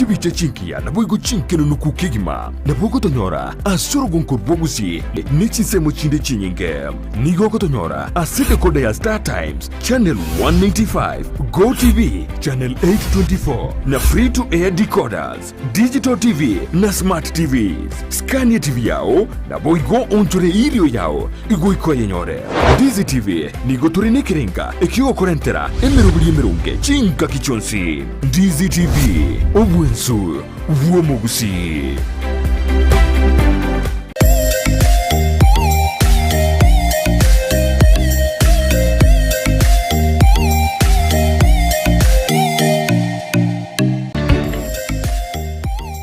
Chibicha chingiya naboigo chinkenunuku kegima nabo ogotonyora ase orogonko rwa Gusii ne chinsemo chinde chinyinge. Nigo ogotonyora ase decoder ya Star Times channel 185, Go TV channel 824 na free to air decoders, digital TV na smart TVs. Scan etv yao naboigo onchore erio yao igoika oyenyore. Ndizi TV nigo tore nekerenga ekiogokorentera emeroberi emeronge chingaki chionsi. Ndizi TV, obwensu bw'omogusii.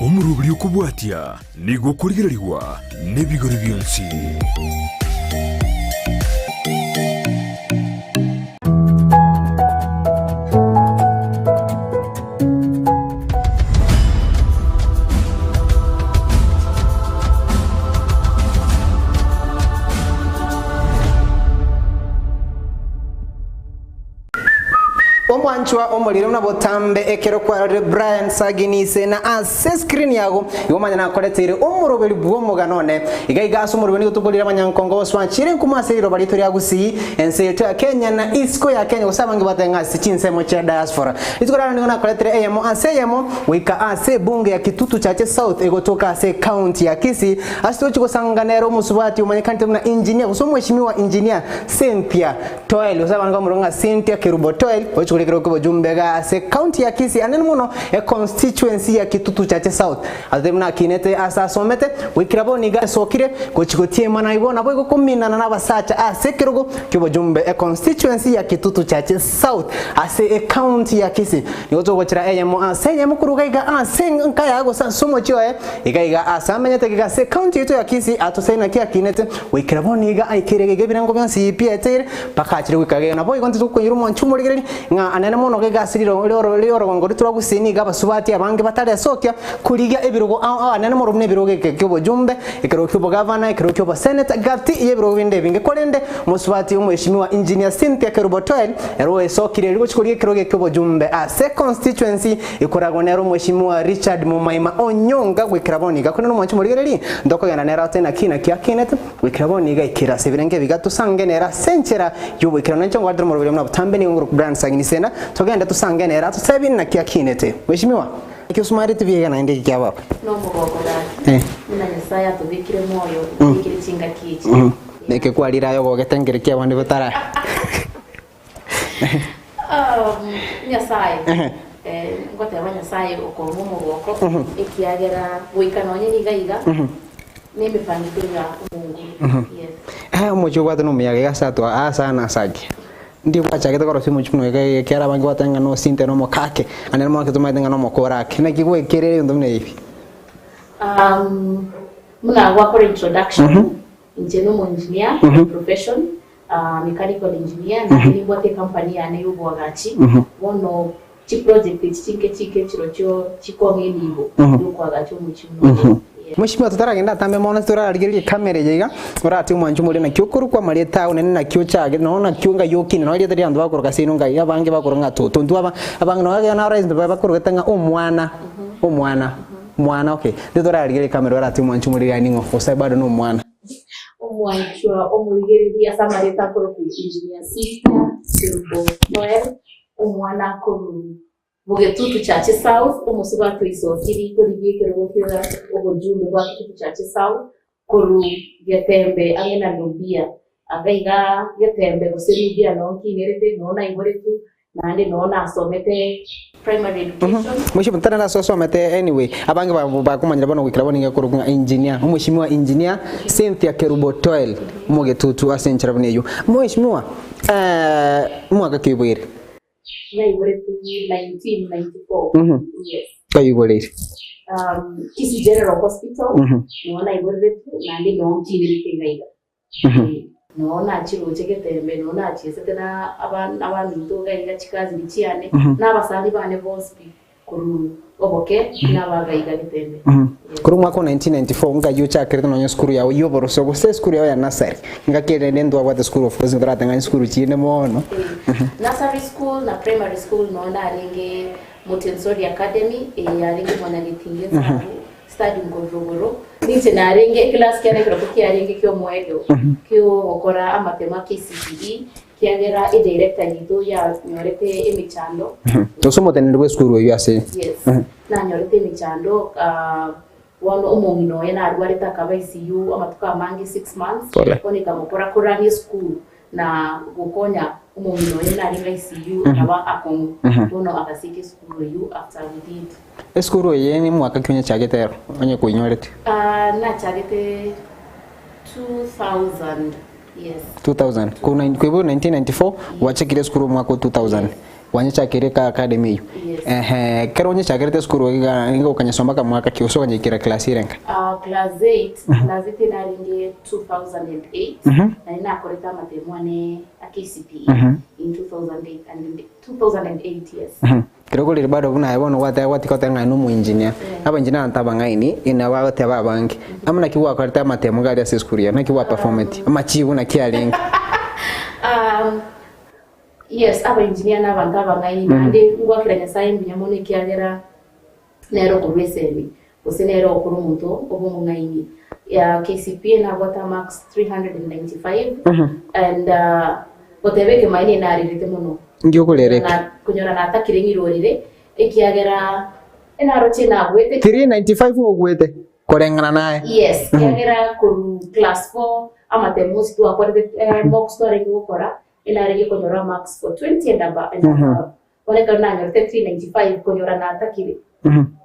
Omoroberi okobwatia nigo okorigererigwa nebigori bionsi. Omwanchwa omorire buna botambe ekero kwarorire Brian Sagini ise na ase screen yago igo omanye nakoreteire omoroberi bw'omogano one. Iga iga ase omoroberi nigo tokorire abanyankongo goswa chire nkumo ase riroba rito ria Gusii, ense yaito ya Kenya na isiko ya Kenya gose abange batebe ng'a ase chinsemo chia diaspora. Rituko riarero nigo nakoretere eyemo ase eyemo goika ase ebunge ya Kitutu Chache South egotoka ase ecounty ya Kisii ase togochia gosanga nere omosubati omanyekanete buna engineer gose omweshimiwa engineer Cynthia Toel gose abande bamoroka ng'a Cynthia Kerubo Toel ogochia koria ekerogo ki'obojumbe iga ase ecounty ya Kisii anene mono econstituency ya Kitutu Chache South. Ase buna akinete ase asomete, goikera bono iga esokire gochia gotiema naigwo naboigo kominana nabasacha ase ekerogo ki'obojumbe econstituency ya Kitutu Chache South ase ecounty ya Kisii. Nigo togochera eyemo ase eyemo korwa iga iga ase enka yaye gose ase omochie oye iga iga ase amenyete iga ase ecounty yaito ya Kisii atosaine naki akinete goikera bono iga aikeire iga iga ebirengo bionsi pi eteire mpaka achire goika iga iga. Naboigo intwe tokoinyora omwanchi omorigereria ng'a anene mono iga iga ase riro riorogongo riria twagusii nigo abasubati abange bataresokia Korigia ebirogo ao ao anene mono buna ebirogo eke ki'obojumbe, ekerogo ki'obogavana, ekerogo ki'oboseneta, gati y'ebirogo binde ebinge. Korende mosubati omweshimiwa Engineer Cynthia Kerubo Toel ere oesokire erio gochia korigia ekerogo eke ki'obojumbe ase constituency ekoragwa nere omweshimiwa Richard Momaima Onyonga goikera bono iga. Korende omwanchi omorigereria ntokogenda nere ase naki naki akinete goikera bono iga aikere ase ebirengo ebiga tosange nere ase enchera y'oboikeranu. Nainche ngwarete omoroberi buna botambe nigo ngorokwa Brian Sagini Sena togende tosange nere atotebie naki akinete. Mweshimiwa. Eki osumarete biega naende eki kia baba. Nomogoko gaki, Eh. buna Nyasae atobekire moyo obekire chingaki echi. Neke kwarire aye ogogete nkere kia abande batara. Um, Nyasae Ehe. eh, ngoteba Nyasae okong'a omogoko ekiagera goika nonye niga iga nemepangito ya omonguru. Yes. Eh, omochie obwate nomuyaga iga ase atwa ase anasake. Ndi gwachagete korosia omochie buna oyo ekiagera abange bateba ng'a nosinte na omokake, naende mono ekero tomaete ng'a nomokora ake. Naki gwekerire ebinto buna ebi? Um, buna gwakora introduction, inche nomo engineer by profession, uh, mechanical engineer, naende nimbwate ecompany yane ya oboagachi, bono chiproject echi chinke chinke chirochio chikong'a enibo yokoagacha omochie buna oyo. Yeah. Mweshimiwa totaragenda atambe mono torarigererie ekamera eye iga, orati omwancho omoria naki okorokwa amarieta ao naende naki ochagete nonya naki onga yokina nonya erieta riabanto bakoroka ase inwe ngai abange bakoroka ng'a toto intwe aba abange nonya ekero naro ase bakorogete ng'a omwana omwana mwana okay. Intwe torarigererie ekamera orati omwancho omoria iga ning'o gose bado na omwana. Omwanchwa omorigereria ase amarieta akorokwa Engineer Cynthia Kerubo Noel, omwana akorwa Bogetutu Chache South, omosubati oisokiri korigia ekerogo kia obojumbe bwa Kitutu Chache South korwa Getembe ang'e na Nubia. Anga iga Getembe gose Nubia noo nkinerete, noo naiboretwe, naende noo nasomete primary education. Mweshimiwa tari nase osomete anyway abange ba- bakomanyera bono goikera bono nigo akorokwa ng'a engineer omweshimiwa engineer Cynthia Kerubo Toel omogetutu ase enchera buna eywo. Mweshimiwa omwaka ki oiboire? Naiboretwe 1994. Mhm. Yes. Kaiboreire. Um, Kisii General Hospital Mhm. noo naiboreretwe naende noo nkinerete iga iga. Mhm. Eh, noo nachiroche getembe noo nachiesete na aba- abaminto iga iga chikazini chiane Mhm. na abasani bane bonsi pi korwa oboke nabaga iga getembe. Mhm. Yes. Korwa omwaka o 1994 ngaki ochakerete nonya esukuru yao ya oboroso gose esukuru yao ya nursery ngaki rende ntwabwate esukuru of course ntorateng'ani esukuru chinde mono. Eh, nursery school na primary school noo narenge. Mutensori Academy eye yarenge Mwanyagetinge Nsabu Stadium Korogoro. Ninche narenge eclass kiane ekeroko kiarenge kiomoerio kiogokora amatemo a KCPE kiagera edirector yaito yanyorete emechando. Gose omoteneneri bw'esukuru oyio ase. Yes, nanyorete emechando ah, bono omong'ina oye narwarete akaba ICU amatuko amange six months, Pole. bono ekamokora korania esukuru na gokonya omong'ina oye narenge ICU akaba akong'u, bono agasieka esukuru eyio after we did. Esukuru eye nimwaka ki onyechagete ero onye koinyorete? Ah, nachagete 2000, yes. 2000 Korwa nine- koiborwa 1994 gwachakire esukuru omwaka o 2000 gwanyechakire ka academy eyio Yes. ehe ekero onyechakerete esukuru iga iga okanyesoma mpaka mwaka ki gose okanyeikera class ere nka Ah, class 8 class 8 narenge 2008 nari nakorete amatemo ane a KCPE in 2008 and 2008 yes. Ekero okorire bado buna aye bono gwateba gwatika goteba ng'a aye nomoengineer, abaengineer abanto abang'aini nabo bagoteba abange, amo naki gwakorete amatemo iga aria ase esukuru yago, naki gwaperformeti, amachibu naki arenge? Um, yes abaengineer na abanto abang'aini naende ngwakera Nyasaye mbuya mono ekiagera nere okorwa esemi gose nere ogokora omonto obe omong'aini. Ya KCPE nabwate amarks 395 and uh, goteba ekemaene narerete mono. Inki okorera eke? Na konyora natakire ng'irorire ekiagera enaroche nagwete 395 ogwete koreng'ana naye. Yes, ekiagera korwa class 4 amatemo onsi twakorete eh, mocks twarenge gokora enarenge konyora marks for 20 and above, and above. Bono ekero nanyorete 395 konyora natakire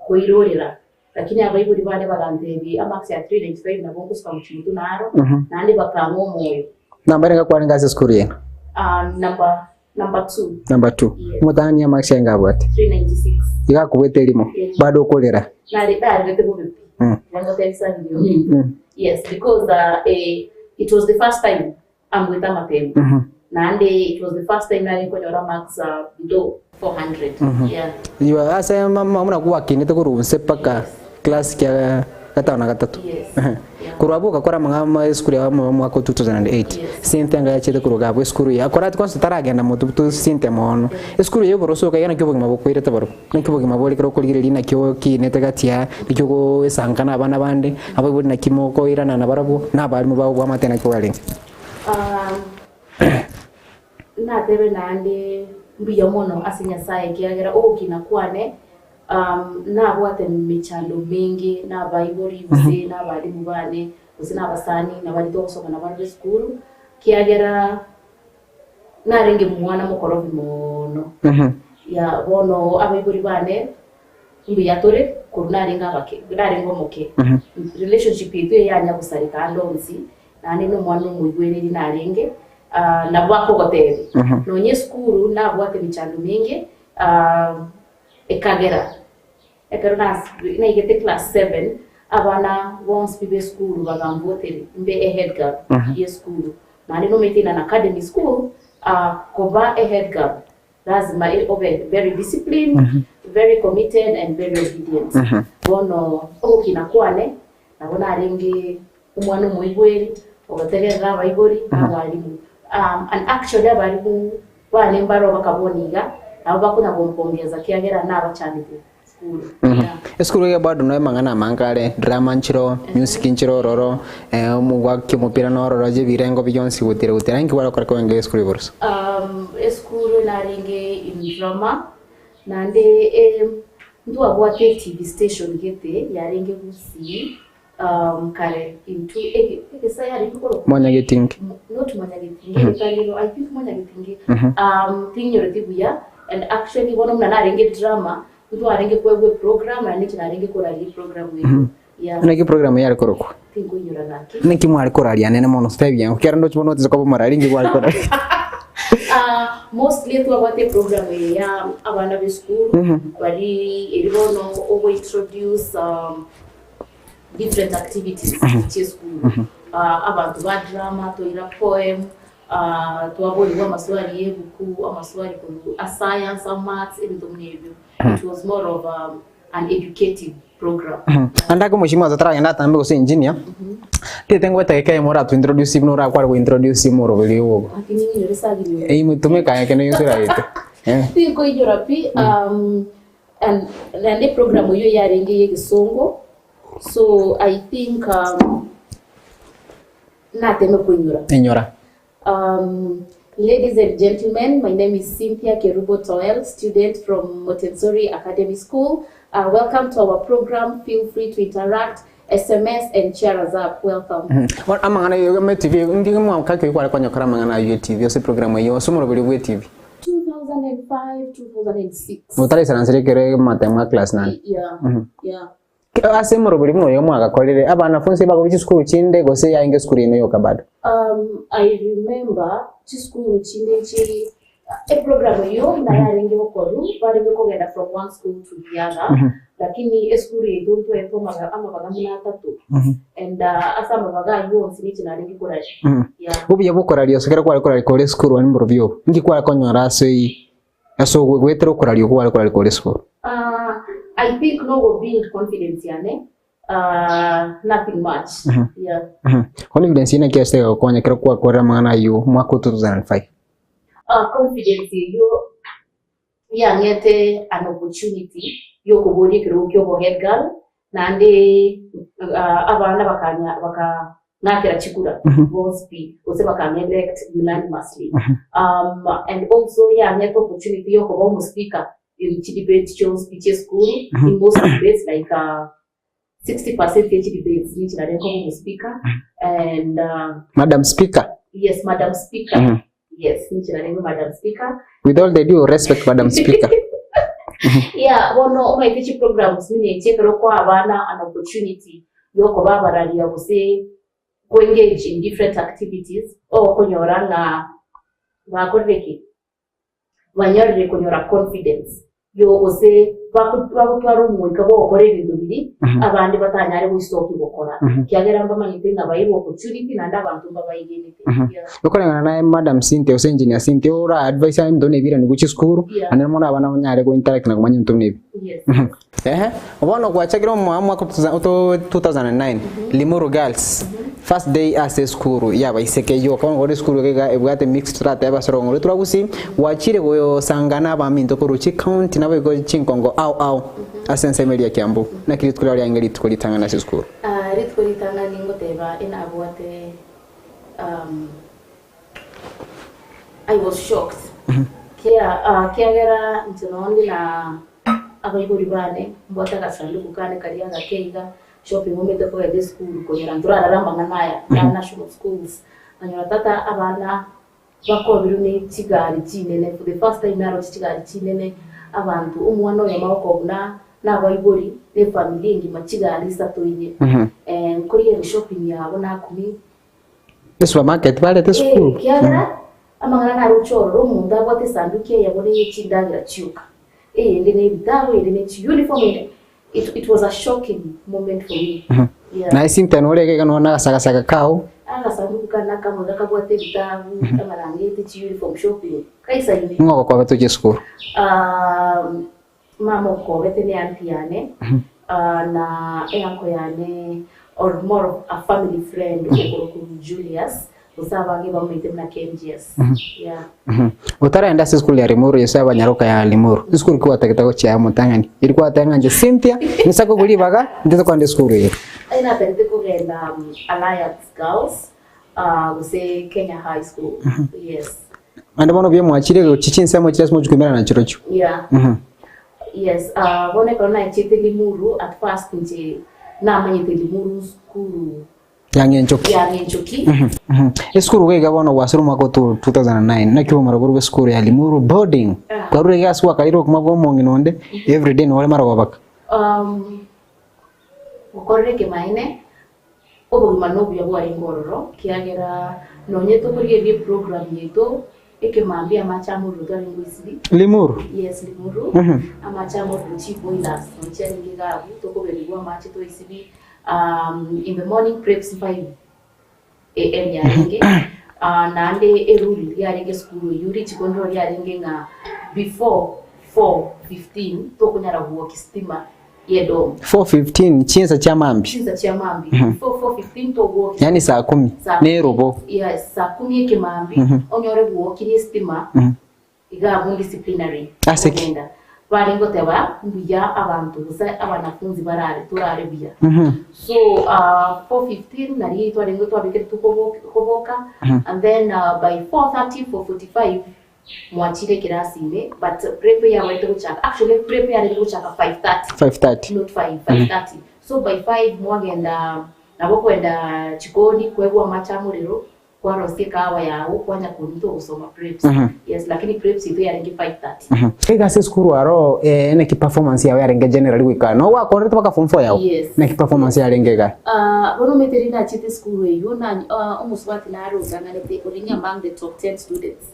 koirorera lakini abaibori bane bagantebia amarks ya 395 nabo ngosuka gochia motwe naro naende bakang'a omoyo. Namba ere kwarenge ase esukuru yaino? Ah, number number 2. Number 2. Yes. Omotang'ani amarks aye ngabwate? 396. Iga akobwete erimo. Yes. Bado okorera. Nare narerete bobe pi. Mm. Nangotebisa ng'o. Mm. Yes, because uh, eh, it was the first time Ambwete amatemo. Naende it was the first time nare nkonyora marks below 400. Yeah. Igo ase mama buna gwakinete korwa inse mpaka class kia gatano na gatato. Yes. Ehe. Yeah. Korwa abwo ogakora amang'ana ama esukuru yao amo omwaka o 2008. Yes. Cynthia enga yachete korwa iga abwo esukuru eye. Akora ati kwanza taragenda motwe to Cynthia mono. Esukuru eye oboroso okaiga naki obogima bokoirete barobwo. Naki obogima bore ekero okorigereria naki okinete gati aa, naki ogoesanka na abana bande, abaibori naki mokoirana nabarabwo, na abalimu bao bw'amate naki bwarenge. Natebe naende mbuya mono ase Nyasae ekiagera ogokina kwane nabwate emechando menge nabaibori gose nabalimu bane gose nabasani nabaria togosoma nabarabwo esukuru, kiagera narenge mwana mokorobi mono. Ya bono abaibori bane mbuya tore korwa narenge abake narenge omoke. Relationship yaito eyanya gosareka ande onsi Naende nomwana omoigwereri narenge, nabo bakogotebia. Nonya esukuru nabwate emechando menge, ekagera ekero naigete class seven, abana bonsi pi b'esukuru bagamboteria mbe ehead girl y'esukuru. Naende nomanyete in an academy school, koba ehead girl Lazima obe very disciplined, very committed and very obedient. Bono ogokina kwane nabo narenge omwana omoigweri, ogotegerera abaibori na abalimu. And actually abalimu bane mbaro bakabona iga, nabo bakonya gompongeza kiagera nabachandete sukuru. Yeah. Esukuru eye bado noe amang'ana amange are, drama nchiro, music nchiro ororo, eh, omogwaki omopira nororo je ebirengo bionsi gotira gotira inki gware gokora kogenda esukuru igoro ase? Esukuru narenge in drama, naende eh, ntwabwate etv station gete yarenge Gusii kare intwe egesa yarenge korokwa Mwanyagetinge. Not Mwanyagetinge, egetarero I think Mwanyagetinge tinyoreti buya and actually bono buna narenge drama ntwarenge koegwa eprogram naende inche narenge koraria eprogram eyio yeah. Naki eprogram eyio yare korokwa? Tinkoinyora gaki. Naki mware koraria anene mono tebia ng'o ekiagera ndoche bono otise koba omorari inki gware koraria? Mostly twabwate eprogram eye ya abana b'esukuru bari eri bono ogo introduce different activities chi'esukuru. Abanto ba drama toira poem, twaborigwa amaswali y'ebuku, amaswali korwa a science, a maths, ebinto buna ebio. It was more of an educative program. Ande ake omochie mwanso taragenda atambe gose engineer, tete ngwete egeka eyemo oratu introduce buna orakware go introduce omoroberi obo. Lakini ninyore sagini. Eye tumeka eke nigo toraete. Tinkoinyora pi. And naende eprogram eyio yarenge ya egesongo, so I think um, nateme koinyora. Inyora. Um, ladies and gentlemen, my name is Cynthia Kerubo Toel, student from Montessori Academy School. Uh, welcome to our program. Feel free to interact, SMS and cheer us up. Welcome. Bono amang'ana aye ime TV, ndi mwaka ki kware konyokora amang'ana ayio e TV ase eprogram eyio ase omoroberi bwa eTV? 2005, 2006. Otaraisaransa ekero amatemo a class nane? Yeah, yeah. Ase omoroberi buna oyo mwagakorire, abanafunsi bakorwa chisukuru chinde gose yaenge esukuru ime yoka bado? Um, I remember chisukuru chinde nchiri eprogram eyio nayarenge gokorwa barenge kogenda from one school to the other lakini esukuru yaito ntwaetwe amaga amabaga buna atato and uh, ase amabaga ayio onsi niche narenge koraria yeah. Obuya bwa okoraria ase ekero kware koraria kore esukuru aria mborobio obo, inki kware konyora ase eyio ase goetera okoraria okwo kware koraria kore esukuru? Uh, I think nogo build confidence yane uh, nothing much yeah. Confidence eye naki ase egokonya ekero kwakorire amang'ana ayio omwaka o 2005? Uh, confidence eyio yang'ete an opportunity yokoboria ekerogo kia obo head girl naende uh, abana bakanya bakang'akera chikura bonsi pi gose bakang'a elect unanimously um, and also yang'ete opportunity yokoba omo speaker in chidebate chionsi pi chia esukuru in most debates like uh, 60% ya chidebates ninche nare nkoba omo speaker and uh, Madam Speaker. Yes, Madam Speaker. Yes, ninche narenge Madam Speaker. With all the due respect, Madam Speaker. Yeah, bono omanyete chiprograms buna echi ekero okoa abana an opportunity yokoba abararia gose ko engage in different activities, ogokonyora ng'a bakorire ki? Banyorire konyora confidence yo gose bagotwara omoika bwa ogokora ebinto biria abande batanyare goisokia gokora, ekiagera mbamanyete ng'a bairwe opportunity naende abanto mbabaigenete. Yeah. Okoreng'ana naye Madam Cynthia gose Engineer Cynthia ora advise ebinto buna ebi irani gochia esukuru, Yeah. naende mono abana banyare go interact na komanya ebinto buna ebi. Yes. Ehe, bono gwachakire omoa omwaka o 2009, Limuru Girls, first day ase esukuru y'abaiseke yoka, bono kore esukuru iga ebwate mixed toratebe ase orogong'o rwaito rwa Gusii, gwachire gosangana abaminto korwa chicounty naboigo chinkongo ao ao ase ensemo eria ya Kiambu. Naki rituko riao riarenge rituko ritang'ani ase esukuru? Ah, rituko ritang'ani ngoteba inabwate um, I was shocked kia ah, kiagera inche nonde na Abaibori bane mbwate agasanduku kane karia agake iga, shopping omanyete kogenda esukuru konyora ntorarare amang'ana aya ya national schools, nkanyora tata abana bakobirwe ne chigari chinene for the first time naroche chigari chinene, abanto omwana oyomo agokobuna na abaibori na efamiri engima chigari isato inye, nkorigereria shopping yabo nakumia. Esupermarket barete esukuru. Ekiagera amang'ana naroche ororo, omonto abwate esanduki eyemo neye chindagera chioka, eyende ne ebitabu, eyende ne chiuniform, eyende it, it was a shocking moment for me. Yeah. Naye Cynthia nore iga iga nonya nagasagasaka kao. Agasanduku kane akamwe gakabwate ebitabu, amarangeti, chiuniform, shopping, kaisaine. Ng'o ogokobete ochie esukuru? Um, Mama okobete ne aunty yane na eanko yane or more of a family friend okorokwa Julius gose abange bamoite buna Kenjias yeah. Otaraenda ase esukuru ya Limuru gose abanyaroka ya Limuru, esukuru ki gwatagete gochia aya omotang'ani? Eri gwateba ng'a inche Cynthia ninsa kogwa ribaga ntete kogenda esukuru eye. Aye natagete kogenda Alliance Girls gose Kenya High School yes. Naende bono buya mwachire gochia chinsemo chiria ase mochie koimerana chirochio. Yeah. Yes, ah, bono ekero nachete Limuru at first inche namanyete Limuru sukuru Ya ng'enchoki. ya ng'enchoki. Esukuru iga iga bono gwasire omwaka o 2009 naki obomera borwa esukuru ya Limuru boarding. Ah. Kwarure iga ase gwakarirwe obokima bwa omong'ina onde everyday nore marogobaka. Um, gokorera ekemaene Obogima nobuya bwarenge ororo, ekiagera nonye tokorigereria eprogram yaito, ekemambia amache a morero twarenge goisibi. Limuru? Yes, Limuru. Amache a morero chiboilers nonye chiarenge iga abwo, tokoberigwa amache twaisibi, in the morning preps 5 am yarenge, naende erule yarenge esukuru eywo, richiko ndiro riarenge ng'a before 4:15 tokonyara gowokia stima. y'edomu. 4:15 chinsa chia mambia. Chinsa chia mambia. Before 4:15 togwokia. Yaani saa kumi Saa na erobo. Yes, saa kumi ekemambia onyore gwokirie estima iga abwo disciplinary. Ase ki? Ogenda. Barenge goteba mbuya abanto gose abanafunzi barare torare buya. So 4:15 nario twarenge twabekeretwe koboka and then by 4:30, 4:45 mwachire ekerasi ime but prep yabarete gochaka actually prep yarenge gochaka 5:30 5:30. not 5, 5:30. So by 5 mwagenda nabo kwenda chikoni kwegwa amache amorero Kwarosia ekahawa yago kwanya koruta ogosoma preps. Yes, lakini preps yaito yarenge 5:30. Iga ase esukuru aro eh, naki performance yao yarenge generally goika no gwakorete mpaka form 4 yao Yes. naki performance yarenge iga Ah, bono omanyete riria nachete esukuru eywo na ah, omosubati nare otang'anete orenge among the top 10 students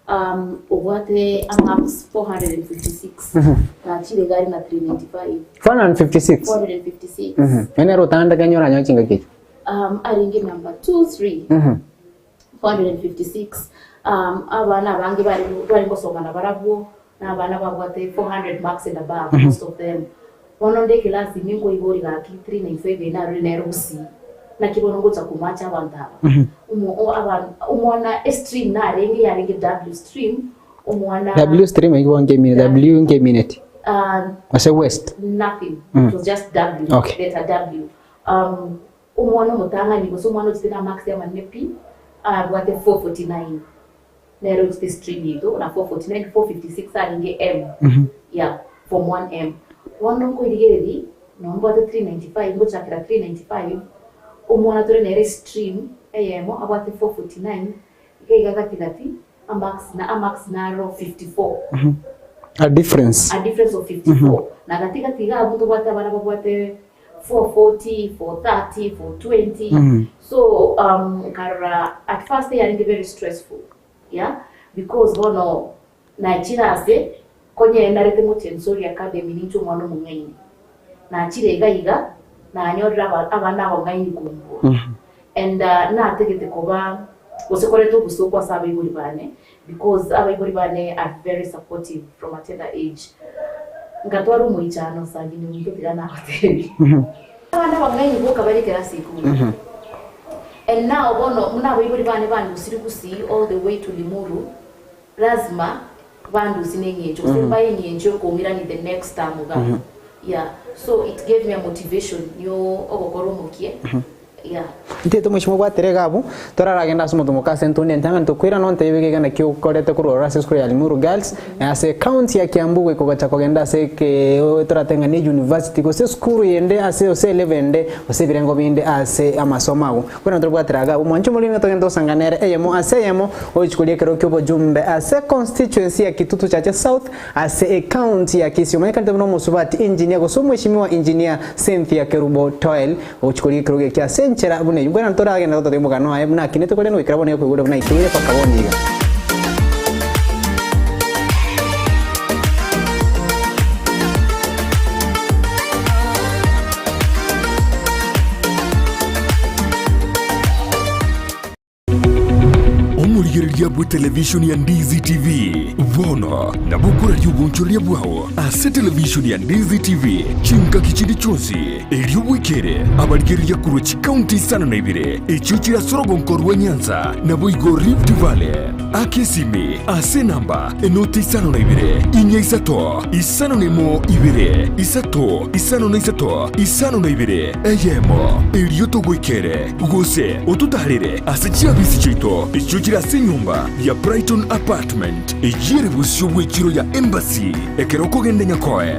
um, obwate amarks 456 nachire iga are na 395 456 456 Mhm. Ene ere otang'anete kenyora anyoe chingaki echio um, arenge number 2 3 Mhm. 456 um, abana abange bare bare gosoma na barabwo na abana babwate 400 marks and above most of them bono nde class ime nkoibori gaki 395 eye narure nere gusii naki bono ngocha komacha abanto aba Omo- o- aba- omwana estream narenge yarenge W stream omwana W stream igo ngemine W ngemineti uh, ase west nothing it was just W Okay. letter W Um, omwana omotang'ani gose omwana ochete na marks amanene pi, abwate 449 nere ochete stream yaito na 449, 456 arenge M. Yeah, form 1M. Bono nkoirigereria, nonye mbwate 395, ngochakera 395, omwana tore nere stream eyemo abwate 449, iga iga gati gati, amarks na amarks naro 54. A difference. A difference of 54. Na gati gati iga abwo ntobwate abana babwate 440, 430, 420. So um, nkarora at first yarenge very stressful. Yeah? Because bono nachire ase konye narete Montessori Academy ninche omwana omong'aini. Nachire iga iga nanyorire aba- abana abang'aini kombua. And uh, nategete koba gose koreta obosooku ase abaibori bane because abaibori bane are very supportive from a tender age. Ngatwara omoichano sangine ominto tiga nagotebi. Abana abang'aini boka bare ekerasi ikomi. And now bono buna abaibori bane bandusire gusii all the way to Limuru, lazima bandusie na eng'encho gose mbae eng'encho yokoung'irania the next term iga. Yeah, so it gave me a motivation yo ogokora omokia. Yeah. Intwe tomochie mobwatire iga abwo, toraragende ase omotomoka ase entuuni entang'ani tokoirana ontebie iga iga naki okorete korwa ororo ase esukuru ya Limuru Girls, ase ecounty ya Kiambu goika ogocha kogenda ase eke torate ng'a ne university gose esukuru yende ase gose elevel ende gose ebirengo binde ase amasomo ago. Bono torobwatire iga abwo, mwanche omoriri nigo togende tosangane ere eyemo ase eyemo ogochia koria ekero kia obojumbe ase constituency ya Kitutu Chache South Ase ecounty ya Kisii omanyekanete buna omosubati engineer gose omweshimiwa engineer Cynthia Kerubo Toel ogochia korigia ekerogo eke ase enchera buna eyio. Mbwenu toragende totebie omogano aye buna akinete korende goikera bono ekoigure buna aikeire mpaka bono iga. Omorigereria bw'etelevishoni ya Ndizi TV bono nabo okoraria obonchoreria bwao ase televishoni ya Ndizi TV chingaki chinde chionsi, erio bwekere abarigereria korwa chikaunti isano na ibere echio chire ase orogonko rwa Nyanza naboigo Rift Valley. Aka esimi ase enamba enoti isano na ibere, inya isato, isano na emo ibere, isato, isano na isato, isano na ibere, eyemo, erio togoikere. Gose ototaarere ase chiabisi chiaito echio chire ase enyomba ya Brighton Apartment, eyio ere bosio bw'echiro ya Embassy ekero okogenda Nyakoe.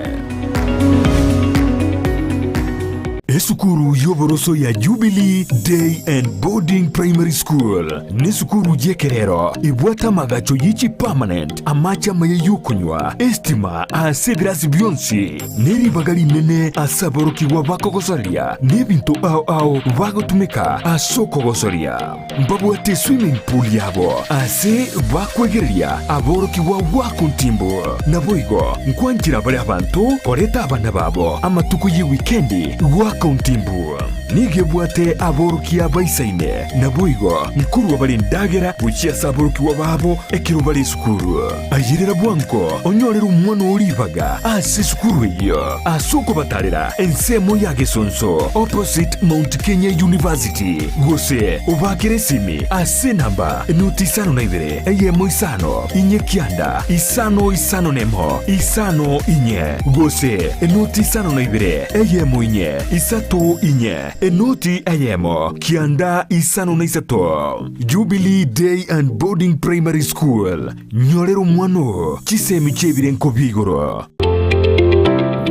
Esukuru y'oboroso ya Jubilee Day and Boarding Primary School nesukuru y'ekerero ebwate amagacho ye chipermanent, amache amaya y'okonywa, estima ase ebirasi bionsi, Ne ribaga rinene ase aborokigwa bakogosoria nebinto ao ao bagotumeka ase okogosoria. Mbabwate swimming pool yabo ase bakwegereria aborokigwa goaka ontimbu. Naboigo nkwanchera bare abanto koreta abana babo amatuko ye wikendi goaka ontimbu. Nigo ebwate aborokia baisaine, naboigo nkorua bare endagera gochia ase aborokigwa babo ekero bare esukuru. Ayerera bwango onyorere omwana oo ribaga ase esukuru eyio ase okobatarera ensemo ya Gesonso opposite Mount Kenya University gose obaakere esimi ase enamba enoti isano na ibere eyemo isano inye kianda isano isano nemo isano inye gose enoti isano na ibere eyemo inye isato inye enoti eyemo kianda isano na isato. Jubilee Day and Boarding Primary School, nyorera omwana oo chisemi chi'ebirenko bia igoro.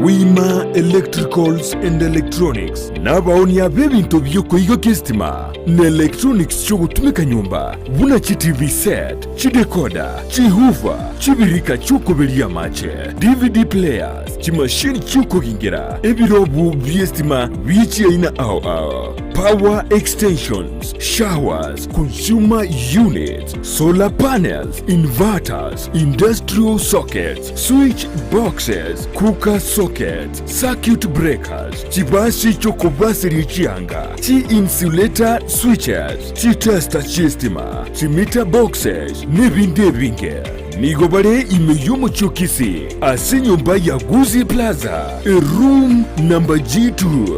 Wima Electricals and Electronics nabaonia b'ebinto bi'okoigokia esitima na electronics chi'ogotumeka nyomba buna chi TV set, chidecoder, chihoofer, chibirika chi'okoberia amache, DVD players, chimashini chi'okogingera, ebirobu bi'esitima bie chiaina ao ao, power extensions, showers, consumer units, solar panels, inverters, industrial sockets, switch boxes, cooker sockets, circuit breakers, chibasi chi'okobaseria chianga, chi-insulator switches, chitester chi'estima, chimeter boxes, nebinde ebinge. Nigo bare ime y'omochie o Kisii, ase enyomba ya Gusii Plaza, eroom number G2.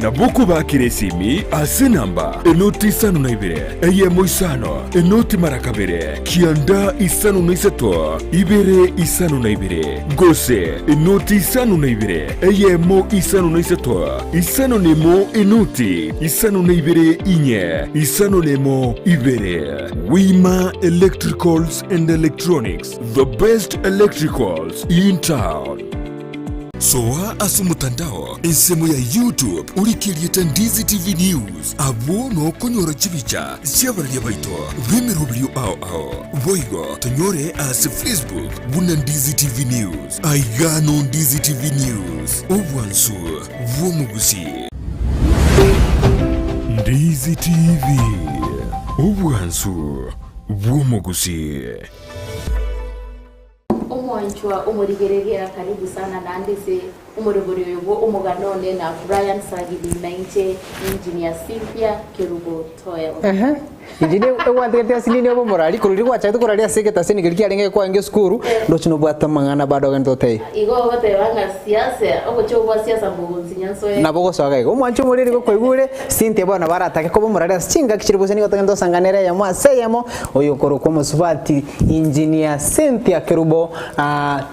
Nabo okobakera esimi ase enamba enoti isano na ibere, eyemo isano, enoti mara kabere, kianda isano na isato, ibere isano na ibere, gose enoti isano na ibere, eyemo isano na isato, isano na emo enoti isano na ibere inye, isano na emo ibere. Wima Electricals and Electronics, the best electricals in town. Soa ase omotandao ensemo ya YouTube orike erieta Ndizi TV News, abwo nokonyora chibicha chi'abararia baito b'emeroberio ao ao. Boigo tonyore ase Facebook buna Ndizi TV News. Aiga no Ndizi TV News, obwansu bw'omogusii. Ndizi TV, obwansu bw'omogusii. Omwanchwa omorigereria karibu sana naende ase omorobori oyo bwo omogano one na Brian Sagini na inche Engineer Cynthia Kerubo Toel. Ehe. Inche egwantigete ase nini obe omorari, korwa riria gwachagete koraria ase egetaseni keria kiarenge gekwange esukuru, ndoche nobwate amang'ana bado ogende otebie. Igo ogoteba ng'a siasa, ogochia gwa siasa mbogonsinya nsoe. Nabo ogosoa iga. Omwancha omoreri gokoigure, Cynthia bono nabo aratake koba omorari ase chingaki chiria gose nigo togende tosanganere eyemo ase eyemo, oyo okorokwa omosubati Engineer Cynthia Kerubo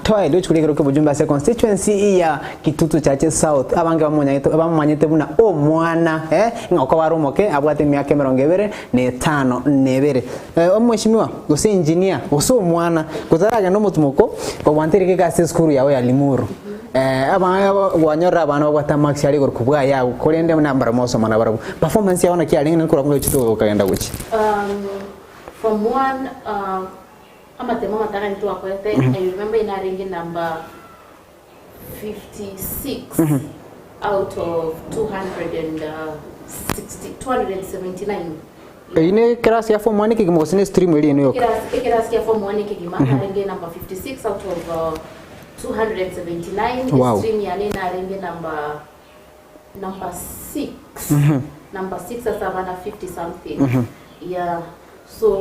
Toel ochi korigia ekerogo ki'obojumbe ase constituency ya Kitutu Chache South. Abange bamonyagete bamomanyete buna omwana eh, ng'a okoba are omoke abwate emiaka emerongo ebere na etano na ebere. Omweshimiwa gose engineer gose omwana gotaragenda omotimoko kobwanteire geka ase esukuru yao ya Limuru. Abana gwanyorire abana babwate amarks are igoro kobua ayago korende nambara mosoma nabarabwo. Performance yao naki yarenge naki korwa gochia okagenda gochia? From one amatemo amatang'ani twakorete, I remember inarenge number 56 out of 260, 279. Eyio ne class ya form one ekegima gose ne stream eria ene yoka? Ekerasi kia form one ekegima narenge number 56 out of 279. Wow. Stream yane narenge number number 6 number 6 ase abana 50 something yeah so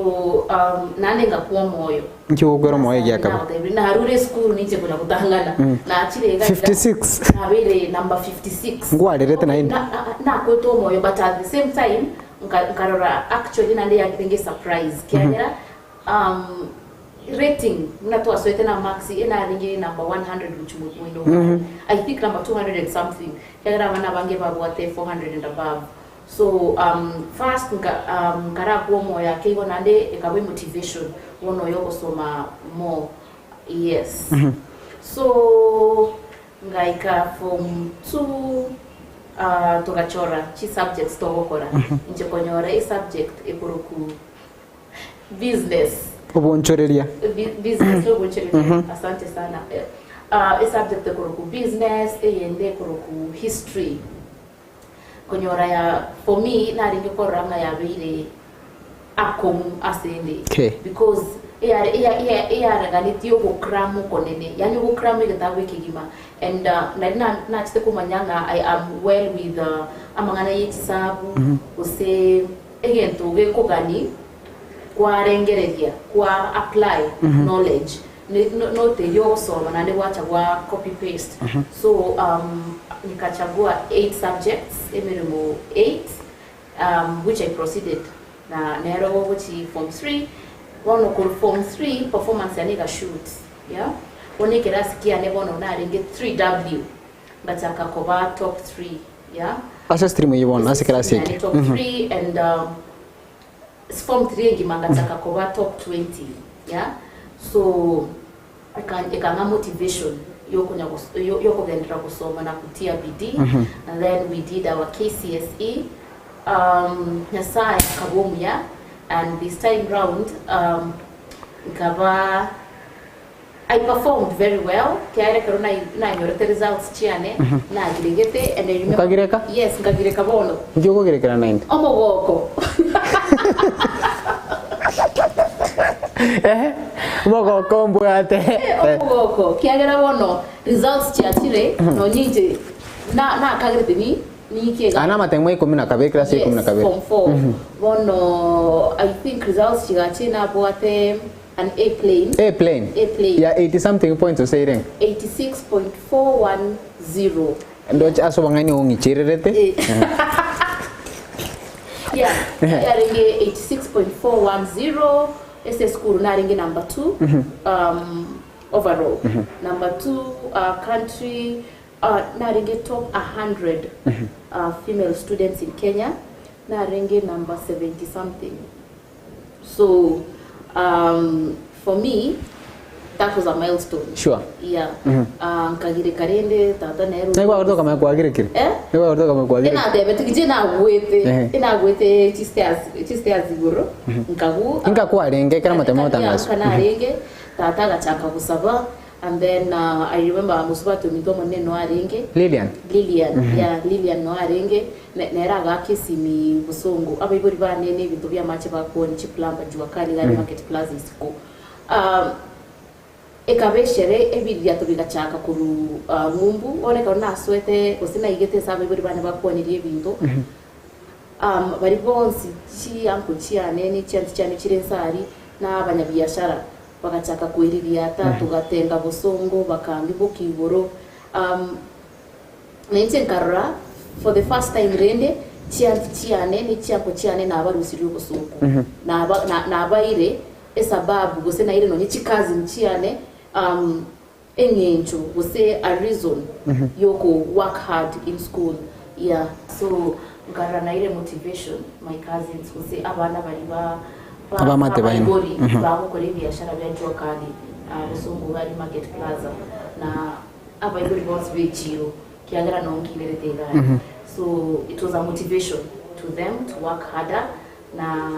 um, naende ngakwa omoyo Nki ogokwera omoyo egiakaba? Nagotebirie, narure esukuru ninche konya gotang'ana nachire iga iga, 56. nabeire number 56 Ngwarerete naende? Nakwete omoyo but at the same time nkarora actually naende yarenge surprise kiagera um, rating buna twasoete na marks enarenge number 100 gochia moino mm I think number 200 and something kiagera abana abange babwate 400 and above so um, first nka, um, nkarakwa omoyo ake igo naende ekaba emotivation bono oyo ogosoma more yes so ngaika form 2 uh, togachora chi subjects togokora inche konyora esubject ekoroku business Obonchoreria. Business nobonchoreria asante sana Eh, ah, esubject ekoroku business eyende ekoroku history konyora ya for me narenge korora ng'a yabeire akong'u ase ende Okay. because Eyare eya eya eyaraganetie ogokrama okonene, yaani ogokrama egetabu ekegima and nari na nachete komanya ng'a I am well with amang'ana ye chisabu gose egento gekogani kwarengereria kwa apply knowledge ne no not eria ogosoma naende gwacha gwa copy paste. So nikachagua eight subjects, emeremo eight which I proceeded na nero gochi form three, bono korwa form three performance yane ega shoot yeah, bono ekerasi kiane bono narenge 3W ngachaka koba top three yeah. Ase stream eyio bono, ase ekerasi eke. Yane top three and form three engima ngachaka koba top 20 yeah, so Ekang'a motivation yokonya yokogenderera gosoma na kutia bidii and then we did our KCSE Nyasaye akaba omuya and this time round nkaba I performed very well ekiagera ekero nanyorete results chiane nagiregete and I remember Okagireka? Yes nkagireka bono. Inki okogirekera naende? Omogoko. Ehe, omogoko mbwate. Omogoko, kiagera bono results chiachire nonye inche na nakagerete ni niki iga. Aya namatemo ikomi na kabere, class ya ikomi na Yes, kabere. form four. Bono I think results chigachire nabwate an A plain. A plain? A plain. Ya 80 something points ose irenge? 86.410. Ndoche ase obong'aini ong'ichererete. Eh. Yeah, yarenge 86.410 ase esukuru narenge number 2 overall. Number 2 country narenge top 100 female students in Kenya narenge number 70 something. So for me that was a milestone. Sure. Yeah. Nkagireka rende tata nere Nai kwagerete okamanya kwagirekire? Eh? Nai kwagerete okamanya kwagirekire? Enatebete inche nagwete Ehe. enagwete chistairs chistairs igoro nkagu Inka kwarenge ekero amatemo agotangaswa. Inka narenge tata agachaka gosaba And then I remember mosubati ominto omonene no arenge. Lilian. Lilian, yeah, Lilian no arenge ne- nere agaaka esimi bosongo abaibori bane na ebinto bia amache bakoni chiplumber jua kali gari market plaza isiko. Ekaba eshere ebiriato bigachaka korwa ng'umbu bono ekero nasoete gose naigete ase abaibori bane bakwanirie ebinto baria bonsi chiuncle chiane ne chiaunty chiane chire nse aria na abanyabiashara Bagachaka koiririata, togatenga bosongo, bakambiboka igoro. Na inche nkarora for the first time rende chianti chiane ne chianko chiane nabarusirie obosongo. Naba na nabaire esababu gose naire nonye chicousin chiane eng'encho gose a reason yoko work hard in school yeah. So nkarora naire motivation my cousins gose abana baria ba ba Abamate baino. abaibori bagokora ebiashara bia jua kali bosongo bari market plaza na abaibori bonsi be echiro kiagera noo nkinerete igare so it was a motivation to them to work harder na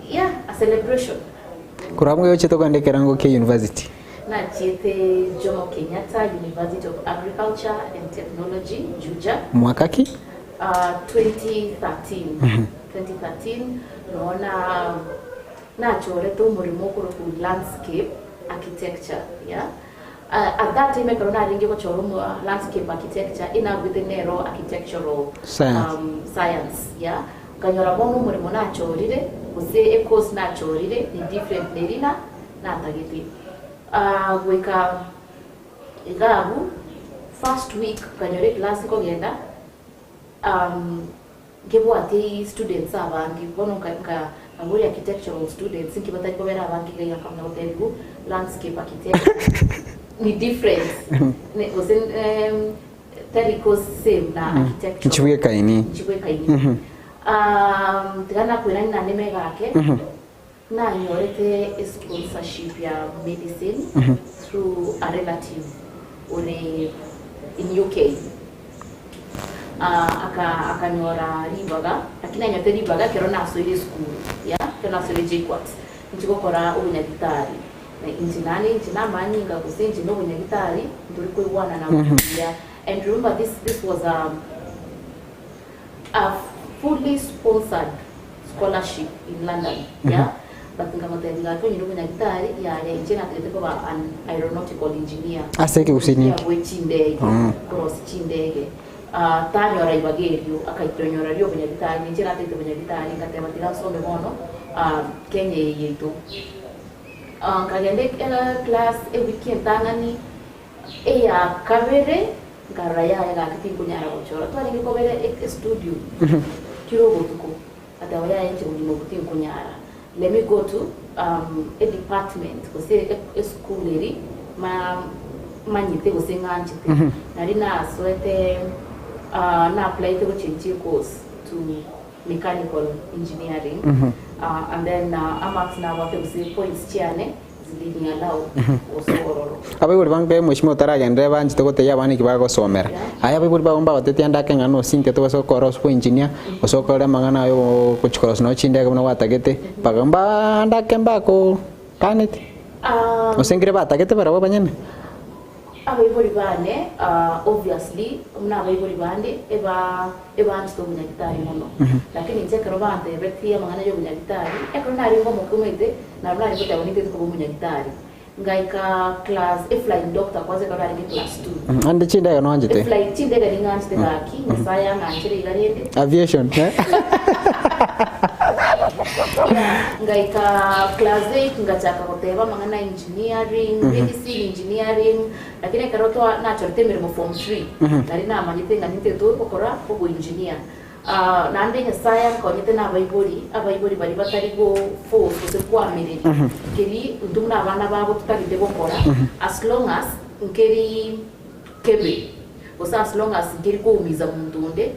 yeah a celebration. Korwa abwo ngochete kogenda ekerango kia university. Nachiete Jomo Kenyatta University of Agriculture and Technology, Juja. Mwaka ki? 2013, 2013 nonya na nachorete omoremo okorokwa landscape architecture, yeah. At that time ekero narenge gochora omo landscape architecture inabwete nero architectural Science. science, yeah. Nkanyora bono omoremo nachorire gose ecourse nachorire ni different neri na natagete. Goika iga abwo first week nkanyora eclass nkogenda nkebwate students abange bono nka nka nkaboria architectural students nki batari kobera abange iga iga nkamanya gotebiwa landscape architecture ni different ne gose tari course same na architectural Nchibwekaini. Nchibwekaini. Tiga nakoirania naende emegake. Nanyorete esponsorship ya medicine through a relative ore in UK. Akanyora ribaga, lakini anyorete ribaga ekero nasoire esukuru, yeah, ekero nasoire JKUAT, inche gokora obonyagitari. Na inche nane inche namanyinga gose inche na obonyagitari, ntori koigwana nabo buya. And remember this this was a a fully sponsored scholarship in London, yeah. But nkamotebia gaki onye nobonyagitari yaya inche natagete koba an aeronautical engineer. Ase ekegusii ninki? Bwe chindege, korosia chindege. Ah, tanyora ibaga erio, akaitonyora ria obonyagitari, ninche natagete obonyagitari, ngateba tiga nsome bono ah, Kenya eye yaito. Ah, nkagenda eclass ewiki entang'ani, eya kabere, nkarora yaya gaki tinkonyara gochora. Twarenge kobera estudio kera obotuko. Ngateba yaya inche bogima obo tinkonyara, let me go to a department gose esukuru eri manyete gose ng'anchete. Nari nasoete na applyete gochenchia ecourse to mechanical engineering and then amarks nabwate gose points chiane Abaibori bange mweshimiwa otaragenderera banchete gotebia abana eki bagosomera. Aye abaibori bago mbagotetie ande ake ng'a nosintia tobase gokora ase oboengineer, gose okore amang'ana aye ogochia korosia nonye chindege buna gwatagete, mpaka mbaa ande ake mbakokaneti? Gose nkere batagete barabwo abanyene? Abaibori bane obviously buna abaibori bande eba ebanchete obunyagitari mono, lakini inche ekero bantebetie amang'ana ya obunyagitari, ekero narenge omoke omanyete naro nare goteba nintagete koba omonyagitari, ngaika class e flying doctor kwanza ekero narenge class two. Ande chindege noanchete? E flying chindege ning'anchete gaki, Nyasaye ang'anchere iga rende. Aviation eh? Yeah, ngaika class eight ngachaka goteba amang'ana ya engineering, medicine, engineering, lakini ekero twa nachorete emeremo form three, nari namanyete ng'a nintagete gokora oboengineer. Ah, naende Nyasaye ankonyete na abaibori, abaibori baria batari go force gose koamereria keri intwe buna abana babo totagete gokora, as long as nkeri kebe, gose as long as nkeri koumiza monto onde,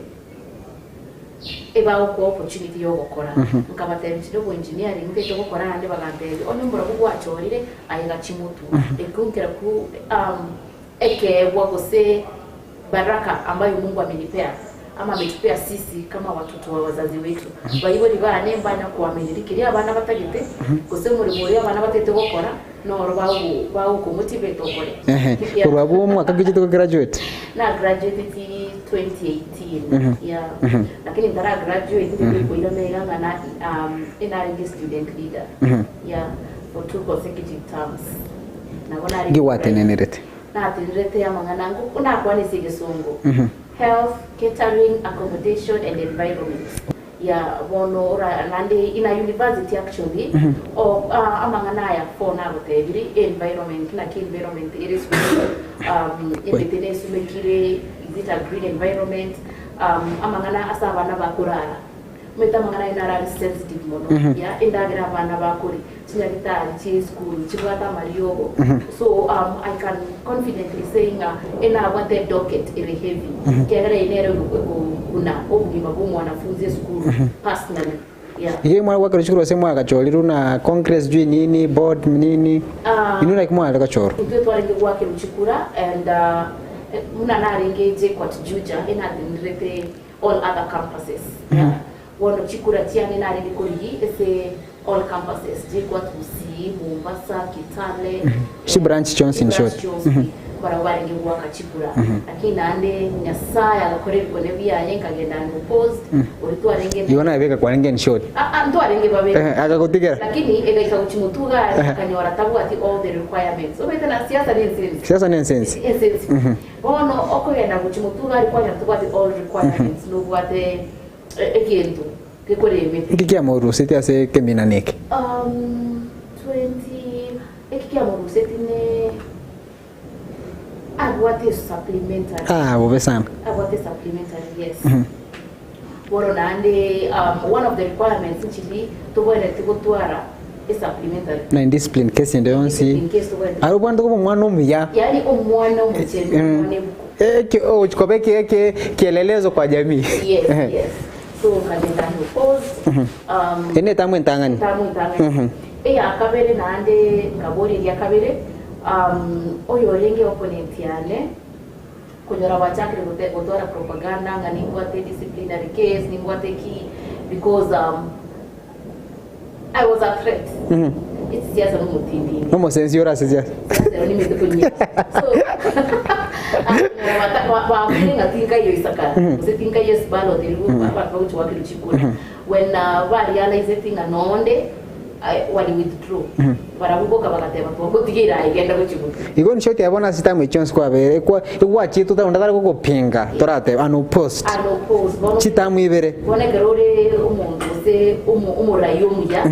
Ebagokoa opportunity yogokora. Nkabatebia inche nobo engineering ntagete gokora naende bagantebia onye omorabwo gwachorire aye gachia motwe. Ekio nkera ku ekeegwa gose baraka ambayo Mungu amenipea ama ametupea sisi kama watoto wa wazazi wetu. Baibori bane mbanya koamineria keria abana batagete gose omoremo oria abana batagete gokora noro bagokomotivate okore. Ehe, korwa abwo omwaka ki ochete gograduate? Na graduateti 2018 yeah lakini ntara graduate nikoira mega ng'a na enarenge student leader yeah for two consecutive terms nabo narenge Nki gwatenenerete? natenerete amang'ana nakwana ase egesongo health catering accommodation and environment Yeah bono ora naende in a university actually o ah, amang'ana aya fo nagotebiri environment naki environment ere sukuru um, emete nesumekire is it a green environment um, amang'ana ase abana bakorara omanyete amang'ana aye naro are sensitive mono yeah endagera abana bakori chinyagitari chie esukuru chibwate amariogo so um, I can confidently say ng'a enabwate edocket ere heavy ekiagera eye nere egokuna obogima bwa omwanafunzi esukuru personally yeah. Iga mwana gwakera esukuru ase mwagachorirwe na congress sijui nini board nini Ah. inwe naki mware gochorwa? Intwe twarenge goakerwa chikura and uh, buna narenge JKUAT Juja enatenderete all other campuses yeah. Bono chikura chiane narenge korigi ase all campuses, JKUAT Gusii, Mombasa, Kitale, Chibranch chionsi in short. chibranch chionsi barabwo barenge goaka chikura. Lakini naende Nyasaye agakora ebikone biaye nkagenda unopposed, oria twarenge Igo nabeka kwarenge in short. Ah, ah, ntwarenge babere. Eh, akagotigera. Lakini egaika gochia motuga are akanyora tabwati all the requirements. Omanyete na siasa ne ensensi. Siasa ne ensensi. Ensensi. Bono okogenda gochia motuga are kwanyora tobwati all requirements, nobwate egento gekoremete. Nki kiamorusetie ase ekeminana eke? Um, 20 eki kiamorusetie ne abwate supplementary. Ah, bobe sana. Abwate supplementary, yes. Bono naende um, one of the requirements nchiri tobwenereti gotwara esupplementary. Na indiscipline case ende yonsi. Indiscipline case tobwenereti. Aye obwanete koba omwana omuya. Yaani omwana omochenu, omwana ebuku. Eke ogochi koba eke eke kielelezo kwa jamii. Yes, yes. So nkagenda unopposed. Um, Eye netamu entang'ani. Etamu entang'ani. Eya kabere naende nkaboria eria kabere, um, oyorenge opponent yane, konyora gwachakire gote gotwara propaganda ng'a nimbwate disciplinary case, nimbwate ki, because um, I was a threat. It's siasa nomotindini. Nomosensi ore ase siasa. Siasa ero nimete konyia. So bambwire ng'a tinkaiyo isakara gose tinkaiyo ase ballot eri abanto bagochi goakerwa chikura. When uh, barealizeti ng'a nonde. Wali withdraw barabwo boka bagateba twagotigeire aye genda gochia gotwa. Igo in short abwo nase chitime chionsi kwabeire kwa egwachietwe onde tari gogopinga toratebe unopposed. Unopposed bono Chitamu ibere. Bono ekero ore omonto gose omo omorai omuya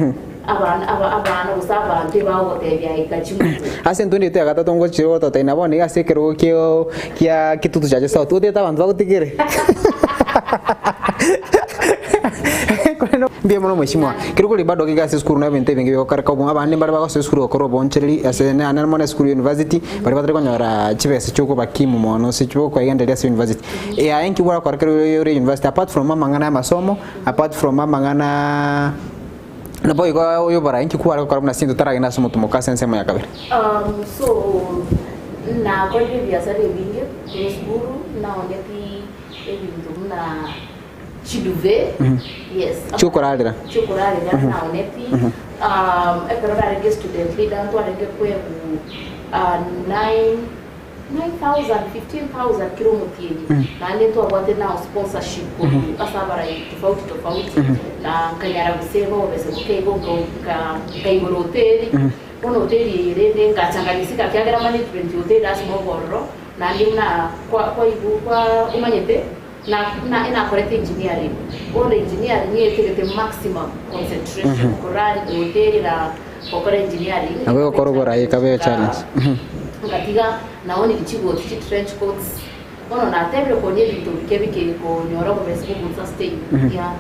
abana aba abana gose abanto ebagogotebia aye ika chinguru. Ase entundo yaito ya gatato ngochire gototebia na bono iga ase ekerogo kio kia kitutu chache south otete abanto bagotigere. Korende mbuya mono mheshimiwa, kero kore bado iga ase esukuru na ebinto ebinge bigokoreka obwo abande mbare bagosoa esukuru gokora oboonchereri ase naende mono esukuru ya university baria batari konyora chibesa chia okobakimu mono ase chiokoegendereria ase university. Aye nki gwakora kero ore university apart from amang'ana ya amasomo, apart from amang'anaa naboigo oyoborae nki kware gokora buna sinto otaragenda ase omotumoka ase ensemo ya kabere? So nakorire ebiasara ebinge korwa esukuru naoneti ebinto buna chiduve, yes, Chiokorarera. chiokorarera naoneti. Ekero narenge student leader ntwarenge koegwa 9000, 15000 kera omotienyi, naende ntwabwate now sponsorship korwa ase abarai tofauti tofauti, na nkanyara goseva obobesa boke igo nkaigora hoteli, bono hoteli eye rende ngachanganyisika ekiagera management ya hoteli lasima obe ororo, naende buna kwa kwaigwa kwa omanyete na buna enakorete engineering, bono engineering nietagete maximum concentration korwa hoteli na gokora engineering. Nabo egokora oborai ekabe echallenge. Ngatiga naonire chigoti chi trench coats bono natebire konia ebinto bike bike konyora obobesa bwo gonsustain yeah.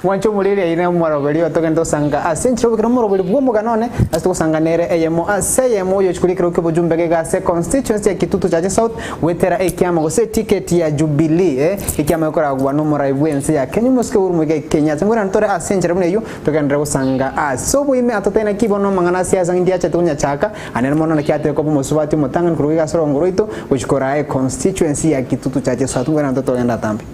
Mwanche omoreri aye omoroberi otogende tosanga ase enchera obokera omoroberi bw'omogano one ase togosanga nere eyemo ase eyemo oyo chikuri ekero ki'obojumbe gega ase constituency ya Kitutu Chache South goetera ekiama gose eticket ya Jubilee eh ekiama gekoragwa nomorai bw'ense ya Kenya omosike Uhuru Muigai Kenyatta. Ngwere tore ase enchera buna eyio Togenderere gosanga ase oboime atotaina ki bono amang'ana ase ase ndiachete konyachaka, ane mono naki atebe koba omosubati omotang'ani korwa iga ase orongo rwaito gochia koraa econstituency ya Kitutu Chache South. Ngwere naintwe togende atambe.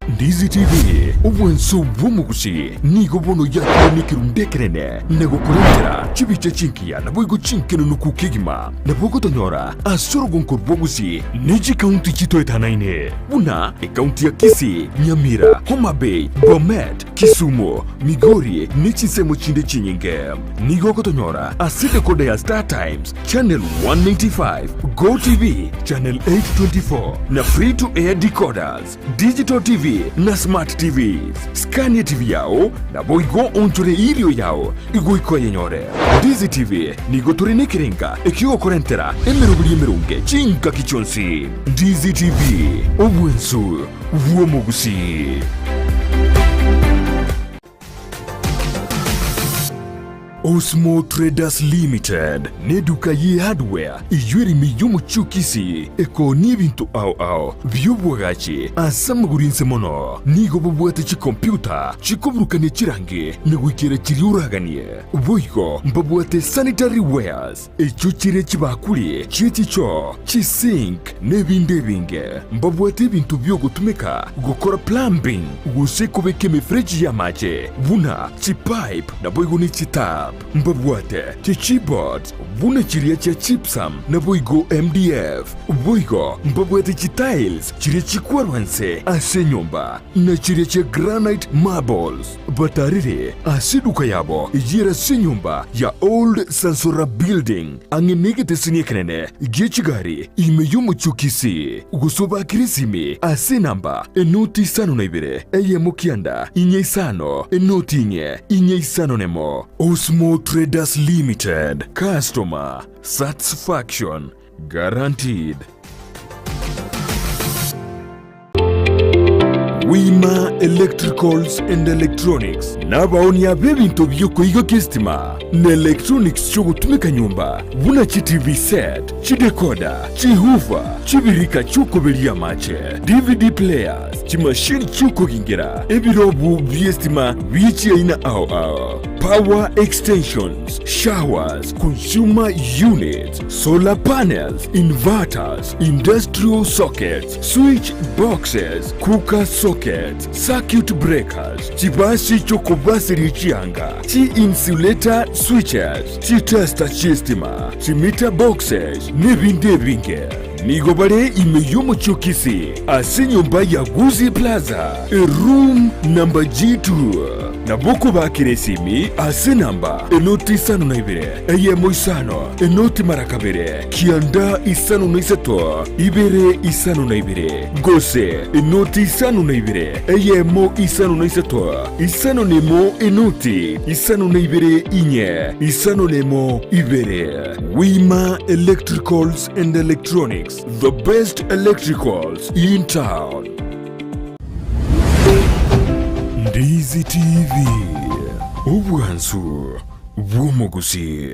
Ndizi TV, obwanso bw'omogusi, nigo bono yakire nekerundu ekenene na gokorentera chibicha chingiya naboigo chinkenunuku kegima. Nabo ogotonyora ase orogonko rw'obogusi ne chikaunti chitoetanaine buna ekaunti ya Kisii, Nyamira, Homa Bay, Bomet, Kisumu, Migori ne chinsemo chinde chinyinge. Nigo ogotonyora ase decoder ya Star Times, Channel 195, Go TV, Channel 824 na Free to Air decoders. Digital TV na Smart TVs. Skania TV yao naboigo onchore irio yao igoika oyenyore. Dizi TV nigo tore nekerenga ekiogokorentera emeroberi emeronge chingaki chionsi. Dizi TV, obwensu bw'omogusii. Osmo Traders Limited neduka ye hardware eyio ere ime y'omochie o Kisii ekoonia ebinto ao ao bi'obwagachi ase amagoro inse mono. Nigo babwate chikompiuta chikoburukania chirangi na goikera chiria oraganie. Boigo mbabwate sanitary wares echio chire chibakuri chie chichoo, chisink na ebinde ebinge. Mbabwate ebinto bi'ogotumeka gokora plumbing gose kobeka emefereji y'amache buna chipipe naboigo ne chitap. Mbabwate chichipboards buna chiria chia gypsum naboigo MDF. Boigo mbabwate chitiles chiria chikwarwa nse ase enyomba na chiria chia granite marbles. Batarire ase eduka yabo eyere ase enyomba ya Old Sansora Building ang'e negeteseni ekenene gie chigari ime y'omochie o Kisii, gose obakere esimi ase enamba enoti isano na ibere eyemo kianda inye isano enoti inye inye isano nemo. Osmo Traders Limited, Customer Satisfaction Guaranteed. Wima Electricals and Electronics nabaonia b'ebinto bi'okoigokia esitima na electronics chi'ogotumeka nyomba buna chi TV set, chidecoder, chihoofer, Chibirika chi'okoberia amache, DVD players, chimashini chi'okogingera, ebirobu bi'estima bie chiaina ao ao, power extensions, showers, consumer units, solar panels, inverters, industrial sockets, switch boxes, cooker sockets, circuit breakers, chibasi chi'okobaseria chianga, chi-insulator switches, chitester chi'estima, chimeter boxes, nebinde ebinge. Nigo bare ime y'omochie o Kisii, ase enyomba ya Gusii Plaza, eroom number G2. Nabo okobakera esimi ase enamba enoti isano na ibere, eyemo isano, enoti mara kabere, kianda isano na isato, ibere isano na ibere, gose enoti isano na ibere, eyemo isano na isato, isano na emo enoti isano na ibere inye, isano na emo ibere. Wima Electricals and Electronics, the best electricals in town. Ndizi TV, obwansu bw'omogusii.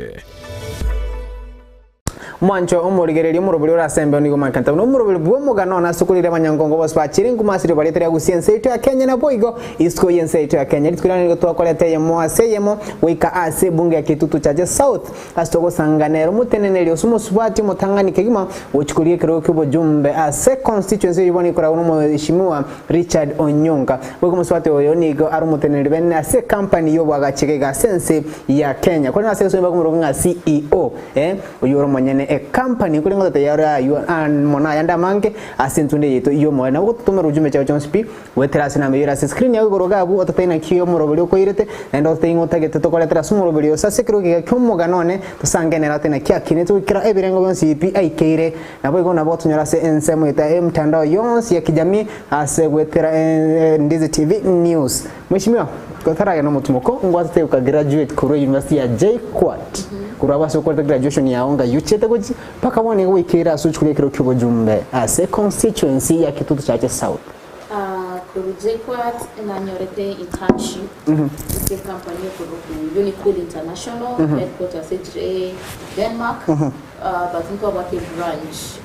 Mwancho omorigereria omoroberi ore ase embeo nigo omanyekanete buna omoroberi bw'omogano one ase okorire abanyankongo bonsi bachire nkuma ase riroba riaito ria Gusii ense yaito ya Kenya naboigo isiko y'ense yaito ya Kenya. Rituko riane nigo twakorete eyemo ase eyemo goika ase ebunge ya Kitutu Chache South ase togosanga nere omoteneneri ase omosubati omotang'ani kegima gochia koria ekerogo ki'obojumbe ase constituency eyio bono ekoragwa n'omweshimiwa Richard Onyonka. Boigo omosubati oyo nigo are omoteneneri bene ase ecompany y'oboagachi iga iga ase ense ya Kenya. Korende ase egesongo bakomoroka ng'a CEO eh, oyio ore omonyene ecompany korende ngototebia ore aywo mono ayande amange ase entunde yaito y'omoyo. Nabo ogototomera ujumbe chiao chionsi pi goetera ase enamba eyio ere ase escreen yao igoro iga abwo ototebie naki omoroberi okoirete naende ototebie ng'a otagete tokoretera ase omoroberi ose ase ekerogo kiga ki'omogano one tosange nere ototebie naki akinete goikera ebirengo bionsi pi aikeire. Naboigo nabo otonyore ase ensemo yaito y'emtandao yonsi ya kijamii ase goetera Ndizi TV News. Mheshimiwa, totaragenda omotimoko, ngwatete goka graduate korwa university ya JKUAT. Korwa abwo ase okorete graduation yao ng'ai ochiete gochia mpaka bono nigo gwaikeire ase ochia koria ekero ki'obojumbe ase constituency ya Kitutu Chache South. Korwa JKUAT nanyorete internship ase ecompany ekorokwa Unicool International headquarters echire Denmark. But ntwabwate ebranch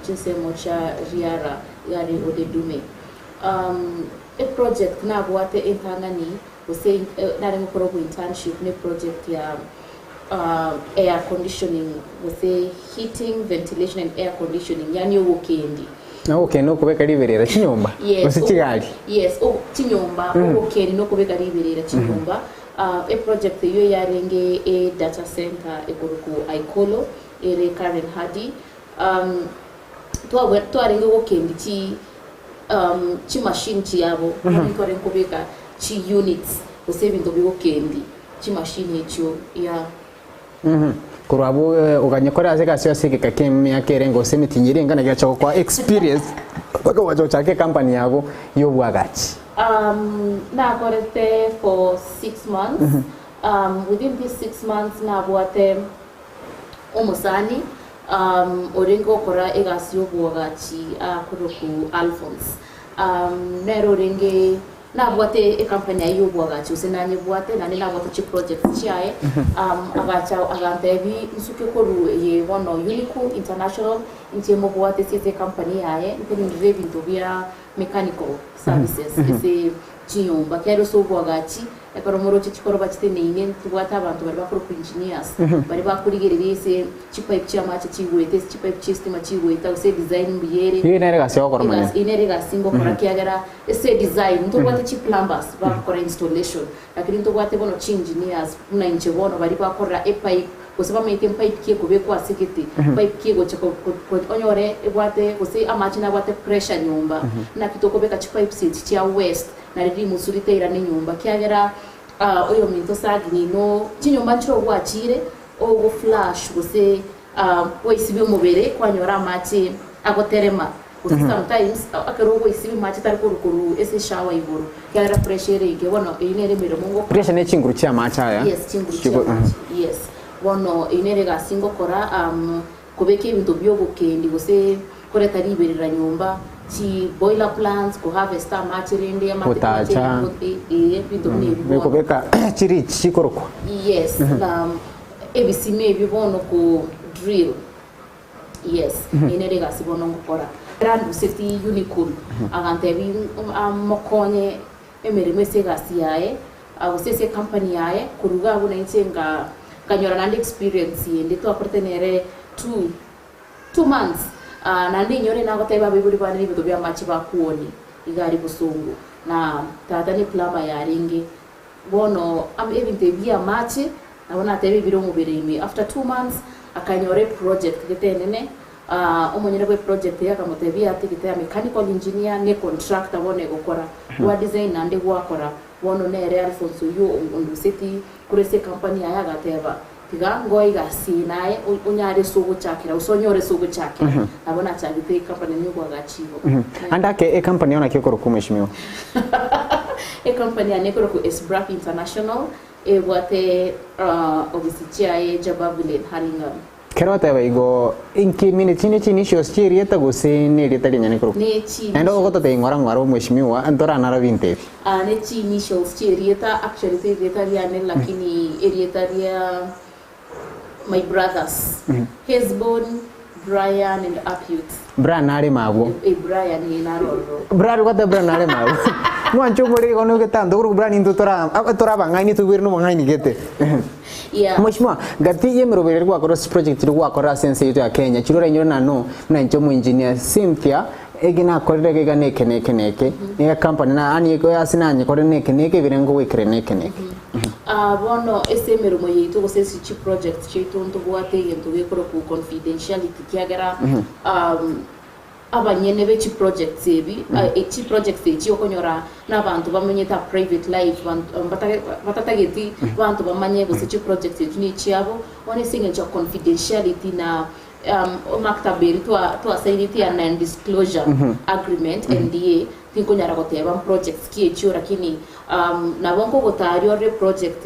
chinsemo chia Riara igare Odedume. Eproject nabwate entang'ani gose narenge gokora obo internship ne project ya air conditioning gose heating, ventilation and air conditioning yaani obokendi. Obokendi nokobeka riberera chinyomba Yes, gose chigari? Yes, chinyomba, obokendi nokobeka riberera chinyomba. Eproject eyio yarenge e data centre ekorokwa Aikolo ere Karen Hardy. Twarenge gokendia chi chimachine chiabo, bono twarenge kobeka chi units gose ebinto bigokendia chimachine echio yeah. Korwa abwo oganye kore ase egasi ase egeka ki'emiaka erenge gose emitinyi ere enga naki gokoa experience mpaka ogacha gochaka ecompany yago y'obwagachi. Nakorete for 6 months, within this 6 months nabwate omosani orenge gokora egasi y'obwagachi akorokwa Alphonse. Nere orenge Nabwate ecompany aye y'obwagachi gose nanyebwate, naende nabwate chiprojects chiaye, agacha agantebi nsuke korwa eye bono Unicool International, inche mobwate ase ase ecompany yaye, ntenenere ebinto bia mechanical services ase chinyomba. Ekiagera ase obwagachi, ekero moroche chikoroba chiteneine, ntobwate abanto baria bakorokwa engineers, baria bakorigereria ase chipipe chi'amache chigoeta, ase chipipe chi'estima chigoeta, gose edesign mbuya ere. Eyio nere egasi ogokora omonyene. Egasi, eyio nere egasi ngokora ekiagera Ase edesign ntobwate chi plumbers bagokora installation lakini ntobwate bono chi engineers buna inche bono baria bakorora epipe gose bamaete epipe ki ekobekwa ase gete pipe ki egocha ko ko onyore ebwate gose amache nabwate pressure nyomba naki tokobeka chipipes echi chia west nari rimusu ritairane nyomba kiagera oyominto sagini no chinyomba nchire obwachire ogo flush gose Gwaisibia omobere kwanyora amache agoterema gose sometimes ekero ogoisibia amache tari korwa korwa ase eshower igoro ekiagera pressure ere enke bono eyio nere emeremo ngokora. Pressure ne chinguru chia amache aya. Yes chinguru chia amache yes bono eyio nere egasi ngokora kobeka ebinto bia obokendi gose koreta riberera nyomba chi boiler plants ko harvest amache rende amache Gotacha. ebinto buna ebi bono. Kobeka chireach chikorokwa. Yes na Ebisima ebio bono ko drill. Yes, eye nere egasi bono ngokora. Eranduseti Unicon agantebia amokonye emeremo ase egasi yaye gose ase ecompany yaye korwa iga abwo nainche nga nkanyora naende experience ende twakorete nere two two months naende inyore nagotebia abaibori bane nebinto bia amache bakuoni iga aria bosongo na tata ne plumber yarenge Bono ebinto ebi bi'amache nabo natebe ebire omobere ime. After 2 months akanyora eproject gete enene, omonyene bwe project eye akamotebia atigete a mechanical engineer ne contractor bono egokora, gwa design naende gwakora. Bono nere Alphonse oyio onduseti korwa ase ecompany yaye agateba tiga ngoe egasi eye naye onyare ase ogochakera gose onyore ase ogochakera. Nabo nachagete ecompany eye yokoagacha igo. Ande ake ecompany yao naki ekorokwa mweshimiwa? Ecompany yane ekorokwa Esbrap International ebwate obisi chiaye Jabavu Lane, Hurlingham. Kero oteba igo, inki mine chinde chinitials chi'erieta gose nerieta rinyene korokwa? Ne chi Naende ogototebia ng'ora ng'ora omweshimiwa, ntoranara binto ebi. Ne chi initials chi'erieta, actually teri rieta riane lakini erieta ria my brothers, Hesbon, Brian and Apiut. Brian nareme abwo. Eh, Brian eh naro ororo. Brian gwateba Brian nareme abwo. Mwanche omorero igo nigo getanto korwa Brian intwe tora tore abang'aini toigwere nobong'aini gete. Yeah. Mweshimiwa, gati y'emeroberi eria gwakora ase project chiria gwakora ase ense yaito ya Kenya, chiria orainyore nano buna inche omoengineer Cynthia, eki nakorire iga iga neke neke neke, niga company na yaani ase nanyekorire neke neke ebirengo goikera neke neke. Ah, bono ase emeremo yaito gose ase chiproject chiaito ntobwate egento gekorokwa confidentiality kiagera abanyene be chiprojects ebi, chiprojects echi okonyora na abanto bamenyete a private life batatageti banto bamanye gose chiprojects echi nechiabo, bono ase eng'encho ya confidentiality na Maktaba eria twasaineti ya Non Disclosure Agreement, NDA, tinkonyara goteba projects ki echio lakini nabo nkogotaria orore project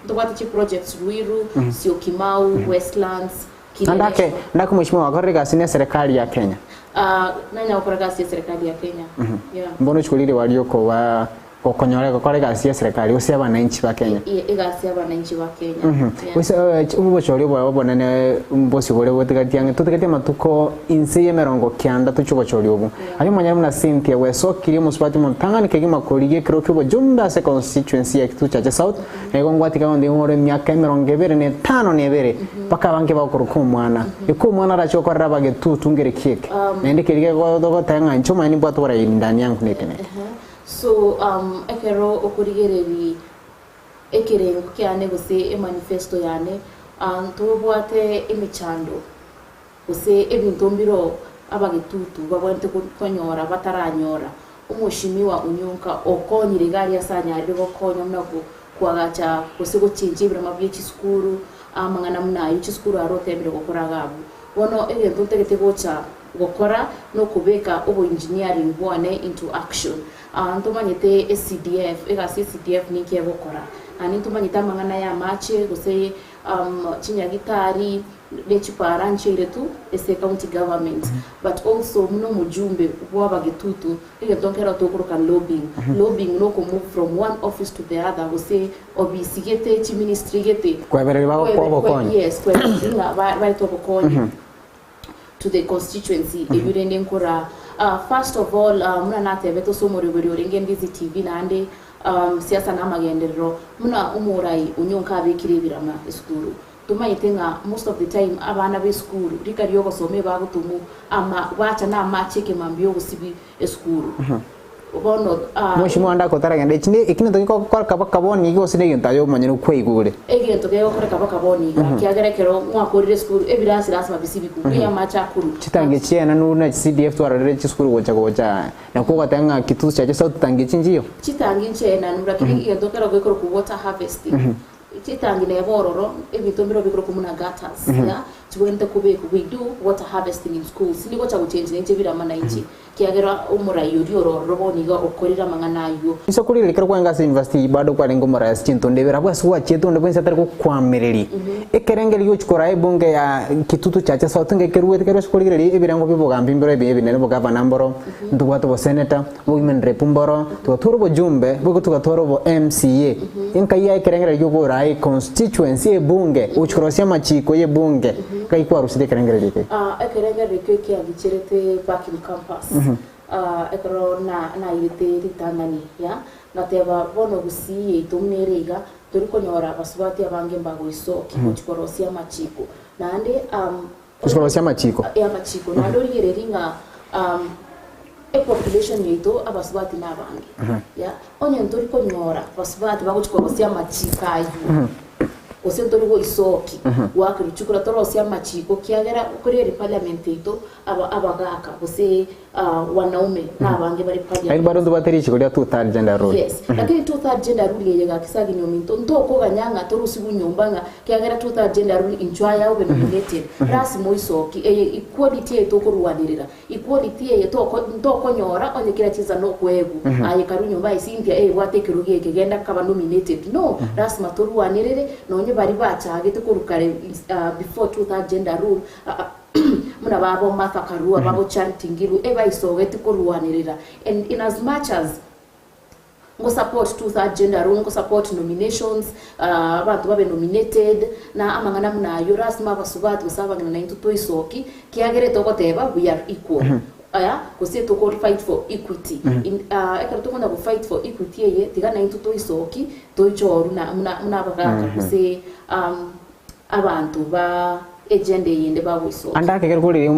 ntobwate chi projects Ruiru, Syokimau, Westlands, Naende ake, Kileleshwa. ndake mweshimiwa gwakorire egasi ne eserekari ya Kenya. Nanya gokora egasi ya eserekari ya Kenya, yeah. Mbono ochikwa riria riokoba Gokonyora gokora egasi y'eserekari gose y'abananchi ba Kenya. Egasi y'abananchi ba Kenya. Gose obochori obo obonene mbosio bore botigatie ang'e totigatie amatuko inse y'emerongo kianda tochie obochori obo. Aye omonyene buna Cynthia bwesokirie omosubati omotang'ani kegima korigia ekero ki'obojumbe ase constituency ya Kitutu Chache South na igo ngwatiga onde ng'ore emiaka emerongo ebere na etano na ebere mpaka abange bagokoroka omwana. Eke omwana arache gokorera abagetutu nkere ki eke? Naende keria kegoteba ng'a inche omonyene nimbwate oborairi ndani yangu neke neke. So ekero okorigereria ekerengo kiane gose emanifesto yane, ntobwate emechando gose ebinto mbiro abagetutu babwenerete konyora bataranyora. Omoshimiwa Onyonka okonyire iga aria ase anyarire gokonya buna koagacha gose gochenjia ebirama bie chisukuru, amang'ana buna ayio chisukuru aro otemire gokora iga abwo. Bono egento ntagete gocha Gokora nokobeka oboengineering bwane into action. Ntomanyete eCDF, egasi y'eCDF ninki egokora? Naende ntomanyete amang'ana y'amache gose chinyagitari ne chipara nchiaire tu ase county government. But also buna omojumbe bw'abagetutu, egento nkero tokoroka lobbying. Lobbying noko move from one office to the other gose obisi gete, chiministry gete. Kwebereria bagokoa obokonyi. Yes, kwebereria ng'a baetwe obokonyi. to the constituency eyio rende nkora first of all buna natebete ase omoroberi orenge Ndizi TV naende siasa na amagenderero buna omorai onye nkabekire ebirama esukuru tomanyete ng'a most of the time abana ba esukuru rika riogosoma ebagotomwa ama bacha na amache ekemambia ogosibi esukuru bono Mweshimiwa ndakotaragenda eki ne eki nento gegokoreka baka bono iga gose negento aye omonyene okwaigure. Egento kegokoreka baka bono iga, ekiagera ekero mwakorire esukuru ebirasi lasima bisibiku, buya amache akorwa. Chitangi chiena nuru na CDF twarorire chisukuru gocha gocha nakwo ogoteba ng'a Kitutu Chache South tangi echi nchiyo. Chitangi nchiena nuru lakini egento kero gekorokwa water harvesting, chitangi neba ororo ebinto mbire bikorokwa buna gutters, yeah, chibwenerete kobekwa. We do water harvesting in schools, nigocha gochengi nainche birama nainche. Ekiagera omorai oria ore ororo bono iga okorire amang'ana ayio. Inse korire ekero kwarenge ase university bado kwarenge omorai ase chintondo ibere abwo ase gwachiete onde bwensi atari gokwamereria. Ekerengerio giochia koraa ebunge ya Kitutu Chache South nigo ekeruete keria ase korigereria ebirengo bia obogambi mbiro ebi ebinene obogavana mboro, ntobwate obosenator, obo women rep mboro, tugatwara obojumbe, boigo tugatwara obo MCA. Enkai yaye ekerengererio giokoraa econstituency ebunge, gochia korosia amachiko ya ebunge. Ngai kwarusirie ekerengererio eke? Ekerengererio ekio ekiagicherete back in campus ekero nairete ritang'ani ya, ngateba bono gusii yaito buna ere iga, tori konyora abasubati abange mbagoisoki gochia korosia amachiko. Naende Gochia korosia amachiko? Eh, amachiko. Naende origererie ng'a epopulation yaito abasubati nabange, ya, onye ntori konyora abasubati bagochia korosia amachiko aywo, gose ntori goisoki goaka richiko torosie amachiko kiagera kore parliament yaito aba abagaka gose wanaume nabange bare Lakini bado parliament. ntobwate richiko ria two third gender rule. Yes, lakini two third gender rule eye gaki sagini ominto ntokoganya ng'a torusigwe nyomba ng'a kiagera two third gender rule inchwe aya obe nominated lasima oisoki eye equality eye tokorwanerera Equality eye toko ntokonyora onye kera chinsa nokoegwa aye karue nyomba aye Cynthia eh bwata ekerogo eke genda kaba nominated no lasima torwanerere nonye baria bachagete korwa kare before two third gender rule buna babo Martha Karua babo Charity Ngilu ebaisogeti korwanerera and in as much as Ngo support two third gender rule, ngo support nominations, abanto babe nominated, na amang'ana buna ayio, lasima abasubati gose abang'ina naintwe toisoki, kiagera etogoteba we are equal. Aya, gose toko fight for equity. In ekero tokonya go fight for equity eye, tiga naintwe toisoki, toichoru na buna buna abagaka gose abanto ba egender eyende bagoisokia. Ande ake ekero kore